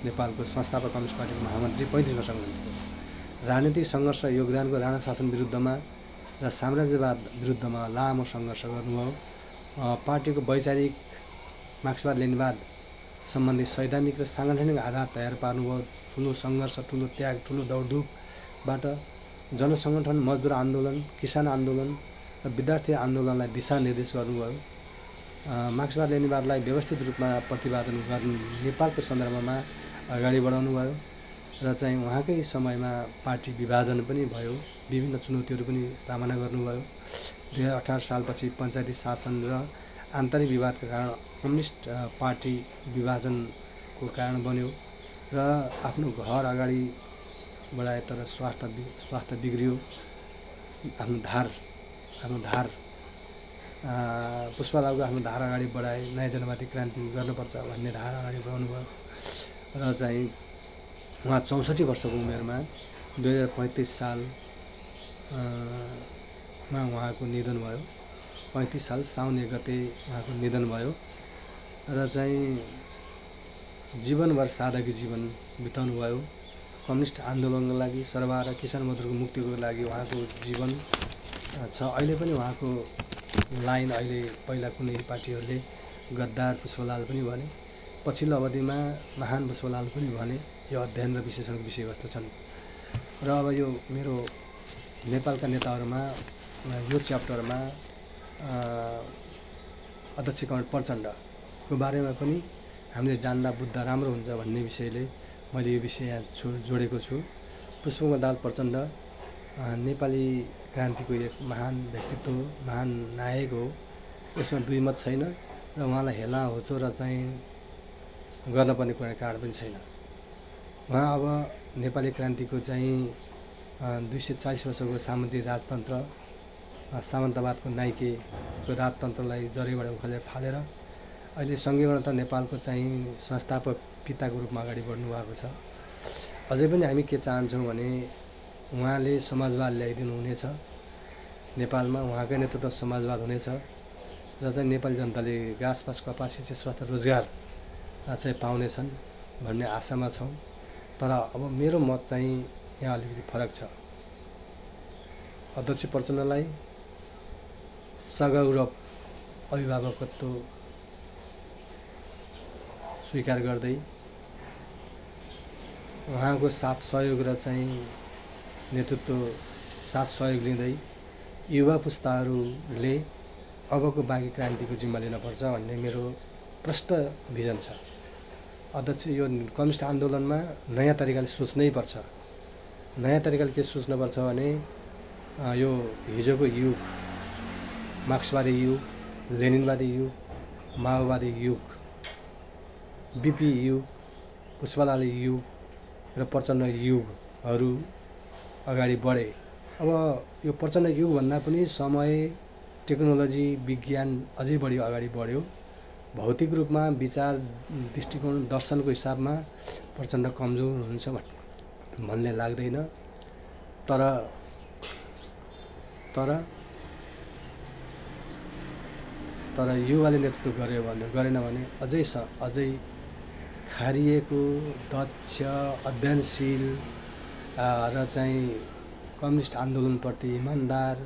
नेपालको संस्थापक कम्युनिस्ट पार्टीको महामन्त्री 35 वर्षको हुनुहुन्थ्यो। राजनीतिक सङ्घर्ष योगदानको राणा शासन विरुद्धमा र साम्राज्यवाद विरुद्धमा लामो सङ्घर्ष गर्नुभयो। पार्टीको वैचारिक मार्क्सवाद लेनिनवाद सम्बन्धी सैद्धान्तिक र साङ्गठनिक आधार तयार पार्नुभयो। ठुलो सङ्घर्ष, ठुलो त्याग, ठुलो दौडधुपबाट जनसङ्गठन, मजदुर आन्दोलन, किसान आन्दोलन र विद्यार्थी आन्दोलनलाई दिशानिर्देश गर्नुभयो। मार्क्सवाद लेनिनवादलाई व्यवस्थित रूपमा प्रतिपादन गर्नु नेपालको सन्दर्भमा अगाडि बढाउनु भयो र चाहिँ उहाँकै समयमा पार्टी विभाजन पनि भयो, विभिन्न चुनौतीहरू पनि सामना गर्नुभयो। 2018 सालपछि पञ्चायती शासन र आन्तरिक विवादका कारण कम्युनिस्ट पार्टी विभाजनको कारण बन्यो र आफ्नो घर अगाडि बढाए तर स्वास्थ्य बिग्रियो। आफ्नो धार पुष्पलालको आफ्नो धार अगाडि बढाए, नयाँ जनवादी क्रान्ति गर्नुपर्छ भन्ने धार अगाडि बढाउनु भयो र चाहिँ उहाँ 64 वर्षको उमेरमा 2035 साल मा उहाँको निधन भयो। 35 साल साउन 1 गते उहाँको निधन भयो र चाहिँ जीवनभर सादगी जीवन बिताउनु भयो। कम्युनिस्ट आन्दोलनको लागि, सर्वहारा किसान मजदुरको मुक्तिको लागि उहाँको जीवन छ। अहिले पनि उहाँको लाइन अहिले पहिला कुनै पार्टीहरूले गद्दार पुष्पलाल पनि भने, पछिल्लो अवधिमा महान पुष्पलाल पनि भने। यो अध्ययन र विश्लेषणको विषयवस्तु छन्। र अब यो मेरो नेपालका नेताहरूमा यो च्याप्टरमा अध्यक्ष कमरेड प्रचण्डको बारेमा पनि हामीले जान्दा बुझ्दा राम्रो हुन्छ भन्ने विषयले मैले यो विषय यहाँ जोडेको छु। पुष्पकमल प्रचण्ड नेपाली क्रान्तिको एक महान व्यक्तित्व हो, महान नायक हो। यसमा दुई मत छैन र उहाँलाई हेला होचो र चाहिँ गर्नुपर्ने कुनै कारण पनि छैन। उहाँ अब नेपाली क्रान्तिको चाहिँ 240 वर्षको सामन्ती राजतन्त्र, सामन्तवादको नाइकेको राजतन्त्रलाई जरीबाट उखालेर फालेर अहिले सङ्घीय गणतन्त्र नेपालको चाहिँ संस्थापक पिताको रूपमा अगाडि बढ्नु भएको छ। अझै पनि हामी के चाहन्छौँ भने उहाँले समाजवाद ल्याइदिनु हुनेछ नेपालमा, उहाँकै नेतृत्व समाजवाद हुनेछ र चाहिँ नेपाली जनताले घाँसपास कपासी चाहिँ स्वास्थ्य रोजगार चाहिँ पाउनेछन् भन्ने आशामा छौँ। तर अब मेरो मत चाहिँ यहाँ अलिकति फरक छ। अध्यक्ष प्रचण्डलाई सगौरव अभिभावकत्व स्वीकार गर्दै उहाँको साथ सहयोग र चाहिँ नेतृत्व साथ सहयोग लिँदै युवा पुस्ताहरूले अबको बाँकी क्रान्तिको जिम्मा लिनुपर्छ भन्ने मेरो प्रष्ट भिजन छ। अध्यक्ष यो कम्युनिस्ट आन्दोलनमा नयाँ तरिकाले सोच्नै पर्छ। नयाँ तरिकाले के सोच्नुपर्छ भने यो हिजोको युग, मार्क्सवादी युग, लेनिनवादी युग, माओवादी युग, बिपी युग, पुष्पलाल युग र प्रचण्ड युगहरू अगाडि बढे। अब यो प्रचण्ड युगभन्दा पनि समय, टेक्नोलोजी, विज्ञान अझै बढी अगाडि बढ्यो। भौतिक रूपमा विचार, दृष्टिकोण, दर्शनको हिसाबमा प्रचण्ड कमजोर हुनुहुन्छ भन्ने लाग्दैन। तर युवाले नेतृत्व गरेन भने अझै खारिएको, दक्ष, अध्ययनशील र चाहिँ कम्युनिस्ट आन्दोलनप्रति इमान्दार,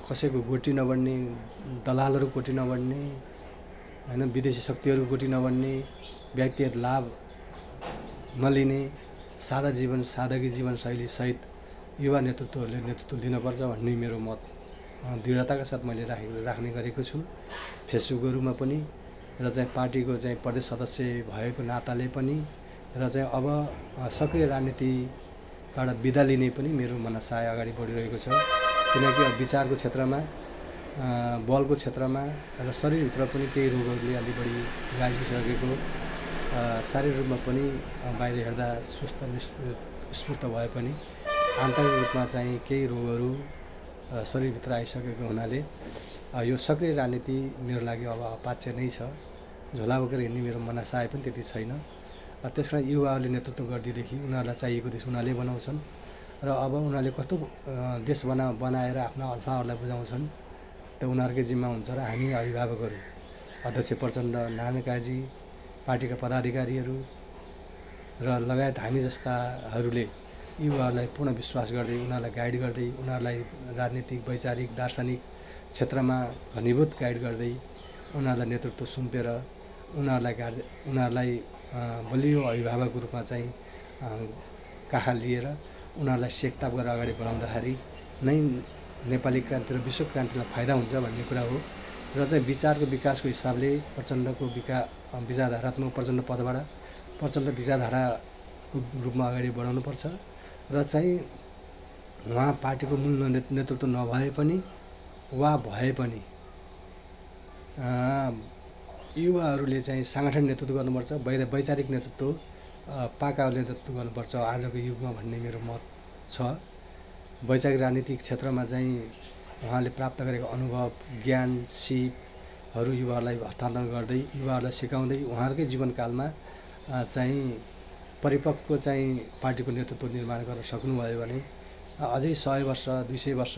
कसैको गोटी नबढ्ने, दलालहरू गोटी नबढ्ने, हैन, विदेशी शक्तिहरू गोटी नबढ्ने, व्यक्तिगत लाभ नलिने, सादगी जीवनशैली सहित युवा नेतृत्वहरूले नेतृत्व लिनुपर्छ भन्ने मेरो मत दृढताका साथ मैले राख्ने गरेको छु। फेसबुकहरूमा पनि र चाहिँ पार्टीको चाहिँ प्रदेश सदस्य भएको नाताले पनि र चाहिँ अब सक्रिय राजनीतिबाट बिदा लिने पनि मेरो मनसाय अगाडि बढिरहेको छ। किनकि अब विचारको क्षेत्रमा, बलको क्षेत्रमा र शरीरभित्र पनि केही रोगहरूले अलि बढी गाइसकेको, शारीरिक रूपमा पनि बाहिर हेर्दा सुस्त स्फूर्त भए पनि आन्तरिक रूपमा चाहिँ केही रोगहरू शरीरभित्र आइसकेको हुनाले यो सक्रिय राजनीति मेरो लागि अब अपाच्य नै छ। झोला बोकेर हिँड्ने मेरो मनसाय पनि त्यति छैन। त्यस कारण युवाहरूले नेतृत्व गरिदिएदेखि उनीहरूलाई चाहिएको देश उनीहरूले बनाउँछन् र अब उनीहरूले कस्तो देश बनाएर आफ्ना अल्फाहरूलाई बुझाउँछन् त्यो उनीहरूकै जिम्मा हुन्छ र हामी अभिभावकहरू, अध्यक्ष प्रचण्ड, नारायण काजी, पार्टीका पदाधिकारीहरू र लगायत हामी जस्ताहरूले युवाहरूलाई पूर्ण विश्वास गर्दै, उनीहरूलाई गाइड गर्दै, उनीहरूलाई राजनीतिक, वैचारिक, दार्शनिक क्षेत्रमा घनीभूत गाइड गर्दै, उनीहरूलाई नेतृत्व सुम्पेर उनीहरूलाई बलियो अभिभावकको रूपमा चाहिँ काखा लिएर उनीहरूलाई सेकताप गरेर अगाडि बढाउँदाखेरि नै नेपाली क्रान्ति र विश्व क्रान्तिलाई फाइदा हुन्छ भन्ने कुरा हो। र चाहिँ विचारको विकासको हिसाबले प्रचण्डको विचारधारात्मक प्रचण्ड पदबाट प्रचण्ड विचारधाराको रूपमा अगाडि बढाउनुपर्छ र चाहिँ उहाँ पार्टीको मूल नेतृत्व नभए पनि वा भए पनि युवाहरूले चाहिँ साङ्गठनिक नेतृत्व गर्नुपर्छ, वैचारिक नेतृत्व, पाकाहरूले नेतृत्व गर्नुपर्छ आजको युगमा भन्ने मेरो मत छ। वैचारिक राजनीतिक क्षेत्रमा चाहिँ उहाँले प्राप्त गरेको अनुभव, ज्ञान, सिपहरू युवाहरूलाई हस्तान्तरण गर्दै, युवाहरूलाई सिकाउँदै उहाँहरूकै जीवनकालमा चाहिँ परिपक्व चाहिँ पार्टीको नेतृत्व निर्माण गर्न सक्नुभयो भने अझै 100 वर्ष 200 वर्ष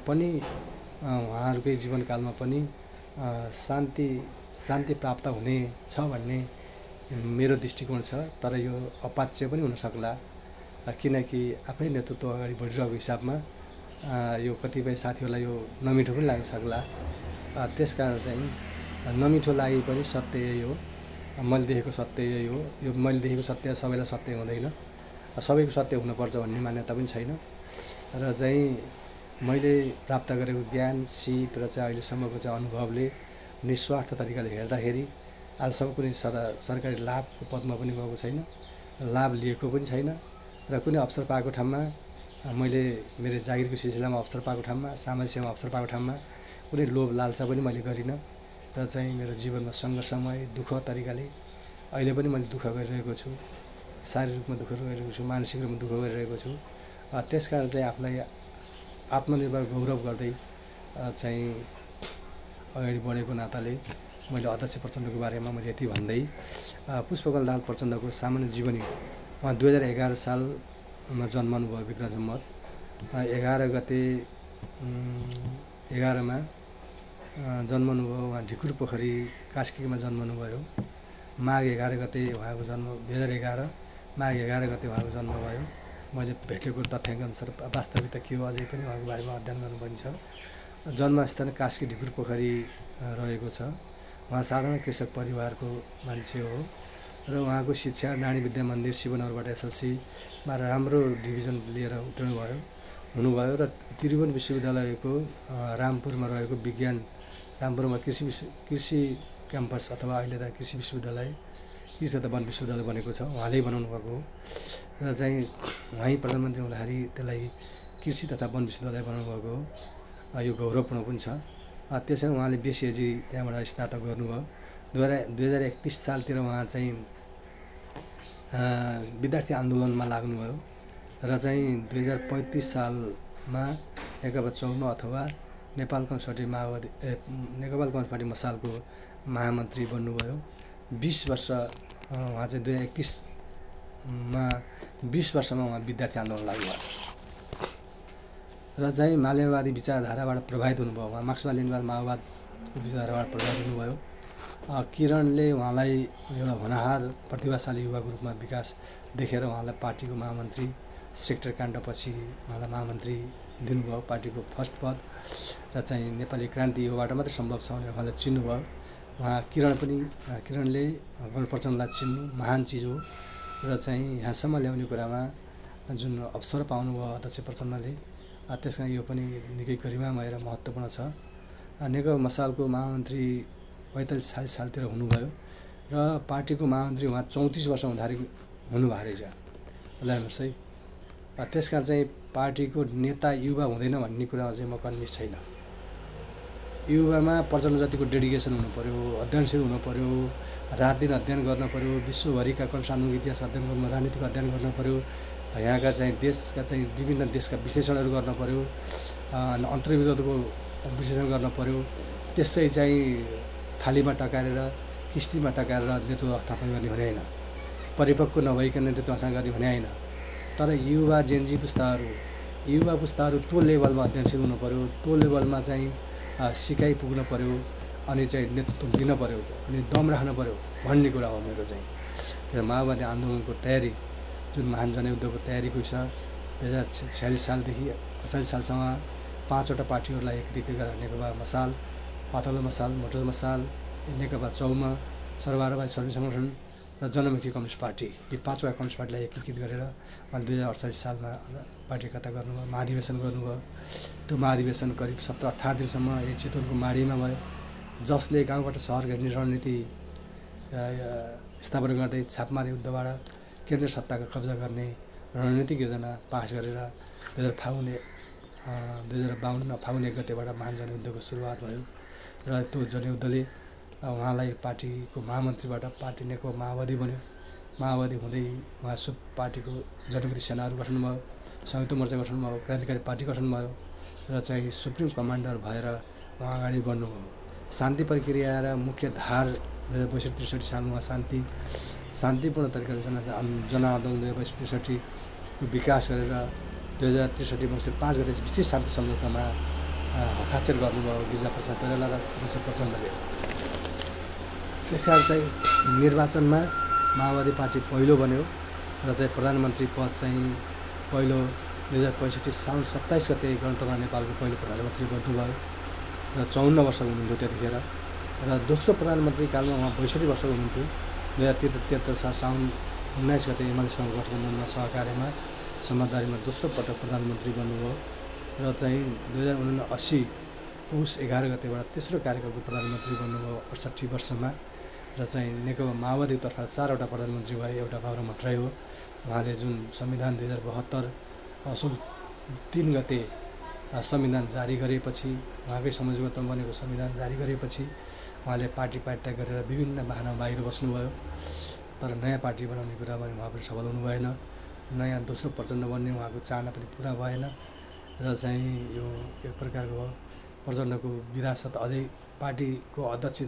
पनि उहाँहरूकै जीवनकालमा पनि शान्ति प्राप्त हुनेछ भन्ने मेरो दृष्टिकोण छ। तर यो अपाच्य पनि हुन सक्ला, किनकि आफै नेतृत्व अगाडि बढिरहेको हिसाबमा यो कतिपय साथीहरूलाई यो नमिठो पनि लाग्न सक्ला। त्यसकारण चाहिँ नमिठो लागि पनि सत्य यही हो, मैले देखेको सत्य यही हो। यो मैले देखेको सत्य सबैलाई सत्य हुँदैन, सबैको सत्य हुनुपर्छ भन्ने मान्यता पनि छैन। र चाहिँ मैले प्राप्त गरेको ज्ञान, सिप र चाहिँ अहिलेसम्मको चाहिँ अनुभवले निस्वार्थ तरिकाले हेर्दाखेरि आजसम्म कुनै सरकारी लाभको पदमा पनि गएको छैन, लाभ लिएको पनि छैन। र कुनै अवसर पाएको ठाउँमा मैले मेरो जागिरको सिलसिलामा अवसर पाएको ठाउँमा, सामाजिक सेवा अवसर पाएको ठाउँमा कुनै लोभ लालचा पनि मैले गरिनँ। र चाहिँ मेरो जीवनमा सङ्घर्षमय दुःख तरिकाले अहिले पनि मैले दुःख गरिरहेको छु, शारीरिक रूपमा दुःख गरिरहेको छु, मानसिक रूपमा दुःख गरिरहेको छु। त्यसकारण चाहिँ आफूलाई आत्मनिर्भर गौरव गर्दै चाहिँ अगाडि बढेको नाताले मैले अध्यक्ष प्रचण्डको बारेमा मैले यति भन्दै पुष्पकमल दाहाल प्रचण्डको सामान्य जीवनी, उहाँ 2011 सालमा जन्मनु भयो विक्रम सम्वत 11 गते 11मा जन्मनु भयो। उहाँ ढिकुर पोखरी कास्कीमा जन्मनु भयो। माघ 11 गते उहाँको जन्म 2011 माघ 11 गते उहाँको जन्म भयो। मैले भेटेको तथ्याङ्क अनुसार वास्तविकता के हो अझै पनि उहाँको बारेमा अध्ययन गर्नुपर्ने छ। जन्मस्थान कास्की ढिकुर पोखरी रहेको छ। उहाँ साधारण कृषक परिवारको मान्छे हो र उहाँको शिक्षा नानी विद्या मन्दिर शिवनगरबाट एसएलसीमा राम्रो डिभिजन लिएर उत्तीर्ण हुनुभयो र त्रिभुवन विश्वविद्यालयको रामपुरमा रहेको विज्ञान, रामपुरमा कृषि क्याम्पस अथवा अहिले त कृषि विश्वविद्यालय, कृषि तथा वन विश्वविद्यालय बनेको छ, उहाँले बनाउनु भएको हो। र चाहिँ उहाँ प्रधानमन्त्री हुँदाखेरि त्यसलाई कृषि तथा वन विश्वविद्यालय बनाउनु भएको हो। यो गौरवपूर्ण पनि छ। त्यसैले उहाँले बिसिएजी त्यहाँबाट स्नातक गर्नुभयो। 2031 सालतिर उहाँ चाहिँ विद्यार्थी आन्दोलनमा लाग्नुभयो र चाहिँ 2035 सालमा नेकपा चौरमा अथवा नेपाल कम्युनिस्ट पार्टी मसालको महामन्त्री बन्नुभयो। 20 वर्ष उहाँ चाहिँ 20 वर्षमा उहाँ विद्यार्थी आन्दोलन लाग्नुभयो र चाहिँ मालेवादी विचारधाराबाट प्रभावित हुनुभयो। उहाँ मार्क्सवादी माओवादको विचारधाराबाट प्रभावित हुनुभयो। किरणले उहाँलाई एउटा होनहार प्रतिभाशाली युवाको रूपमा विकास देखेर उहाँलाई पार्टीको महामन्त्री सेक्टर काण्डपछि उहाँलाई महामन्त्री दिनुभयो, पार्टीको फर्स्ट पद। र चाहिँ नेपाली क्रान्ति योबाट मात्रै सम्भव छ भनेर उहाँलाई चिन्नुभयो। उहाँ किरणले प्रचण्डलाई चिन्नु महान चिज हो र चाहिँ यहाँसम्म ल्याउने कुरामा जुन अवसर पाउनुभयो अध्यक्ष प्रचण्डले, त्यस कारण यो पनि निकै गरिमामय र महत्त्वपूर्ण छ। नेकपा मसालको महामन्त्री 45-46 सालतिर हुनुभयो र पार्टीको महामन्त्री उहाँ 34 वर्ष हुँदाखेरि हुनुभएको रहेछ। ल हेर्नुहोस् है। त्यसकारण चाहिँ पार्टीको नेता युवा हुँदैन भन्ने कुरामा चाहिँ म कन्भिन्स छैन। युवामा प्रचण्ड जतिको डेडिकेसन हुनु पर्यो, अध्ययनशील हुनु पर्यो, रात दिन अध्ययन गर्न पर्यो, विश्वभरिका कमसानुको इतिहास अध्ययन गर्नु, राजनीतिक अध्ययन गर्न पर्यो, यहाँका चाहिँ देशका चाहिँ विभिन्न देशका विश्लेषणहरू गर्न पर्यो, अन्तर्विरोधको विश्लेषण गर्न पर्यो। त्यसै चाहिँ थालीमा टकारेर किस्तीमा टकारेर नेतृत्व हस्तान्तरण गर्ने भने होइन, परिपक्व नभइकन नेतृत्व हस्तान्तरण गर्ने भने होइन। तर युवा जेनजी पुस्ताहरू त्यो लेभलमा अध्ययनशील हुनु पर्यो, त्यो लेभलमा चाहिँ सिकाइ पुग्न पर्यो, अनि चाहिँ नेतृत्व दिन पर्यो, अनि दम राख्न पर्यो भन्ने कुरा हो मेरो चाहिँ। माओवादी आन्दोलनको तयारी, जुन महान जनयुद्धको तयारीको छ, 2046 सालदेखि 48 सालसम्म 5वटा पार्टीहरूलाई एकीकृत गरेर नेकपा मसाल, पातलो मसाल, मोटर मसाल, नेकपा चौमा, सर्वहारावादी श्रमिक सङ्गठन र जनमुखी कम्युनिस्ट पार्टी, यी 5वटा कम्युनिस्ट पार्टीलाई एकीकृत गरेर 2048 सालमा पार्टी एकता गर्नुभयो, महाधिवेशन गर्नुभयो। त्यो महाधिवेशन करिब 17-18 दिनसम्म यही चितवनको माडीमा भयो, जसले गाउँबाट सहर घेर्ने रणनीति स्थापना गर्दै छापमारी युद्धबाट केन्द्रीय सत्ताको कब्जा गर्ने रणनीतिक योजना पास गरेर 2052 फागुन 1 गतेबाट महान जनयुद्धको सुरुवात भयो। र त्यो जनयुद्धले उहाँलाई पार्टीको महामन्त्रीबाट पार्टी नेकपा माओवादी बन्यो। माओवादी हुँदै उहाँ पार्टीको जनमुक्ति सेनाहरू गठन भयो, संयुक्त मोर्चा गठन भयो, क्रान्तिकारी पार्टी गठन भयो र चाहिँ सुप्रिम कमान्डर भएर उहाँ अगाडि बढ्नुभयो। शान्ति प्रक्रिया र मुख्य धार 2062-63 सालमा उहाँ शान्तिपूर्ण तरिकाले जनआन्दोलन 2062 विकास गरेर 2063 मङ्सिर 5 गते विशेष शान्ति सम्झौतामा हस्ताक्षर गर्नुभयो गिरिजाप्रसाद कोइराला र केशव प्रचण्डले। त्यसकारण चाहिँ निर्वाचनमा माओवादी पार्टी पहिलो बन्यो र चाहिँ प्रधानमन्त्री पद चाहिँ पहिलो 2065 साउन 27 गते गणतन्त्र नेपालको पहिलो प्रधानमन्त्री बन्नुभयो र 54 वर्षको हुनुहुन्थ्यो त्यतिखेर। र दोस्रो प्रधानमन्त्री कालमा उहाँ 62 वर्षको हुनुहुन्थ्यो। 2073 साल साउन 19 गते एमालेसँग गठबन्धनमा सहकार्यमा समझदारीमा दोस्रो पटक प्रधानमन्त्री बन्नुभयो र चाहिँ 2079 पौष 11 गतेबाट तेस्रो कार्यकालको प्रधानमन्त्री बन्नुभयो 68 वर्षमा। र चाहिँ नेकपा माओवादीतर्फ 4वटा प्रधानमन्त्री भए, एउटा बाबुराम भट्टराई हो। उहाँले जुन संविधान 2072 असोज 3 गते संविधान जारी गरेपछि, उहाँकै संयोजकत्वमा बनेको संविधान जारी गरेपछि उहाँले पार्टी त्याग गरेर विभिन्न बहानामा बाहिर बस्नुभयो। तर नयाँ पार्टी बनाउने कुरामा उहाँ पनि सफल हुनु भएन। नयाँ दोस्रो प्रचण्ड बन्ने उहाँको चाहना पनि पुरा भएन र चाहिँ यो एक प्रकारको प्रचण्डको विरासत अझै पार्टीको अध्यक्ष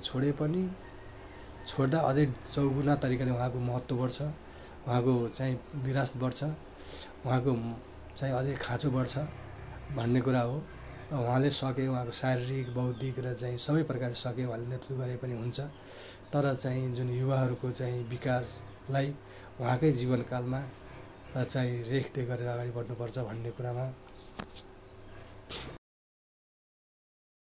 छोड्दा अझै चौगुना तरिकाले उहाँको महत्त्व बढ्छ, उहाँको चाहिँ विरासत बढ्छ, उहाँको चाहिँ अझै खाँचो बढ्छ भन्ने कुरा हो। उहाँले सके, उहाँको शारीरिक बौद्धिक र चाहिँ सबै प्रकारले सके उहाँले नेतृत्व गरे पनि हुन्छ। तर चाहिँ जुन युवाहरूको चाहिँ विकासलाई उहाँकै जीवनकालमा चाहिँ रेखदेख गरेर अगाडि बढ्नुपर्छ भन्ने कुरामा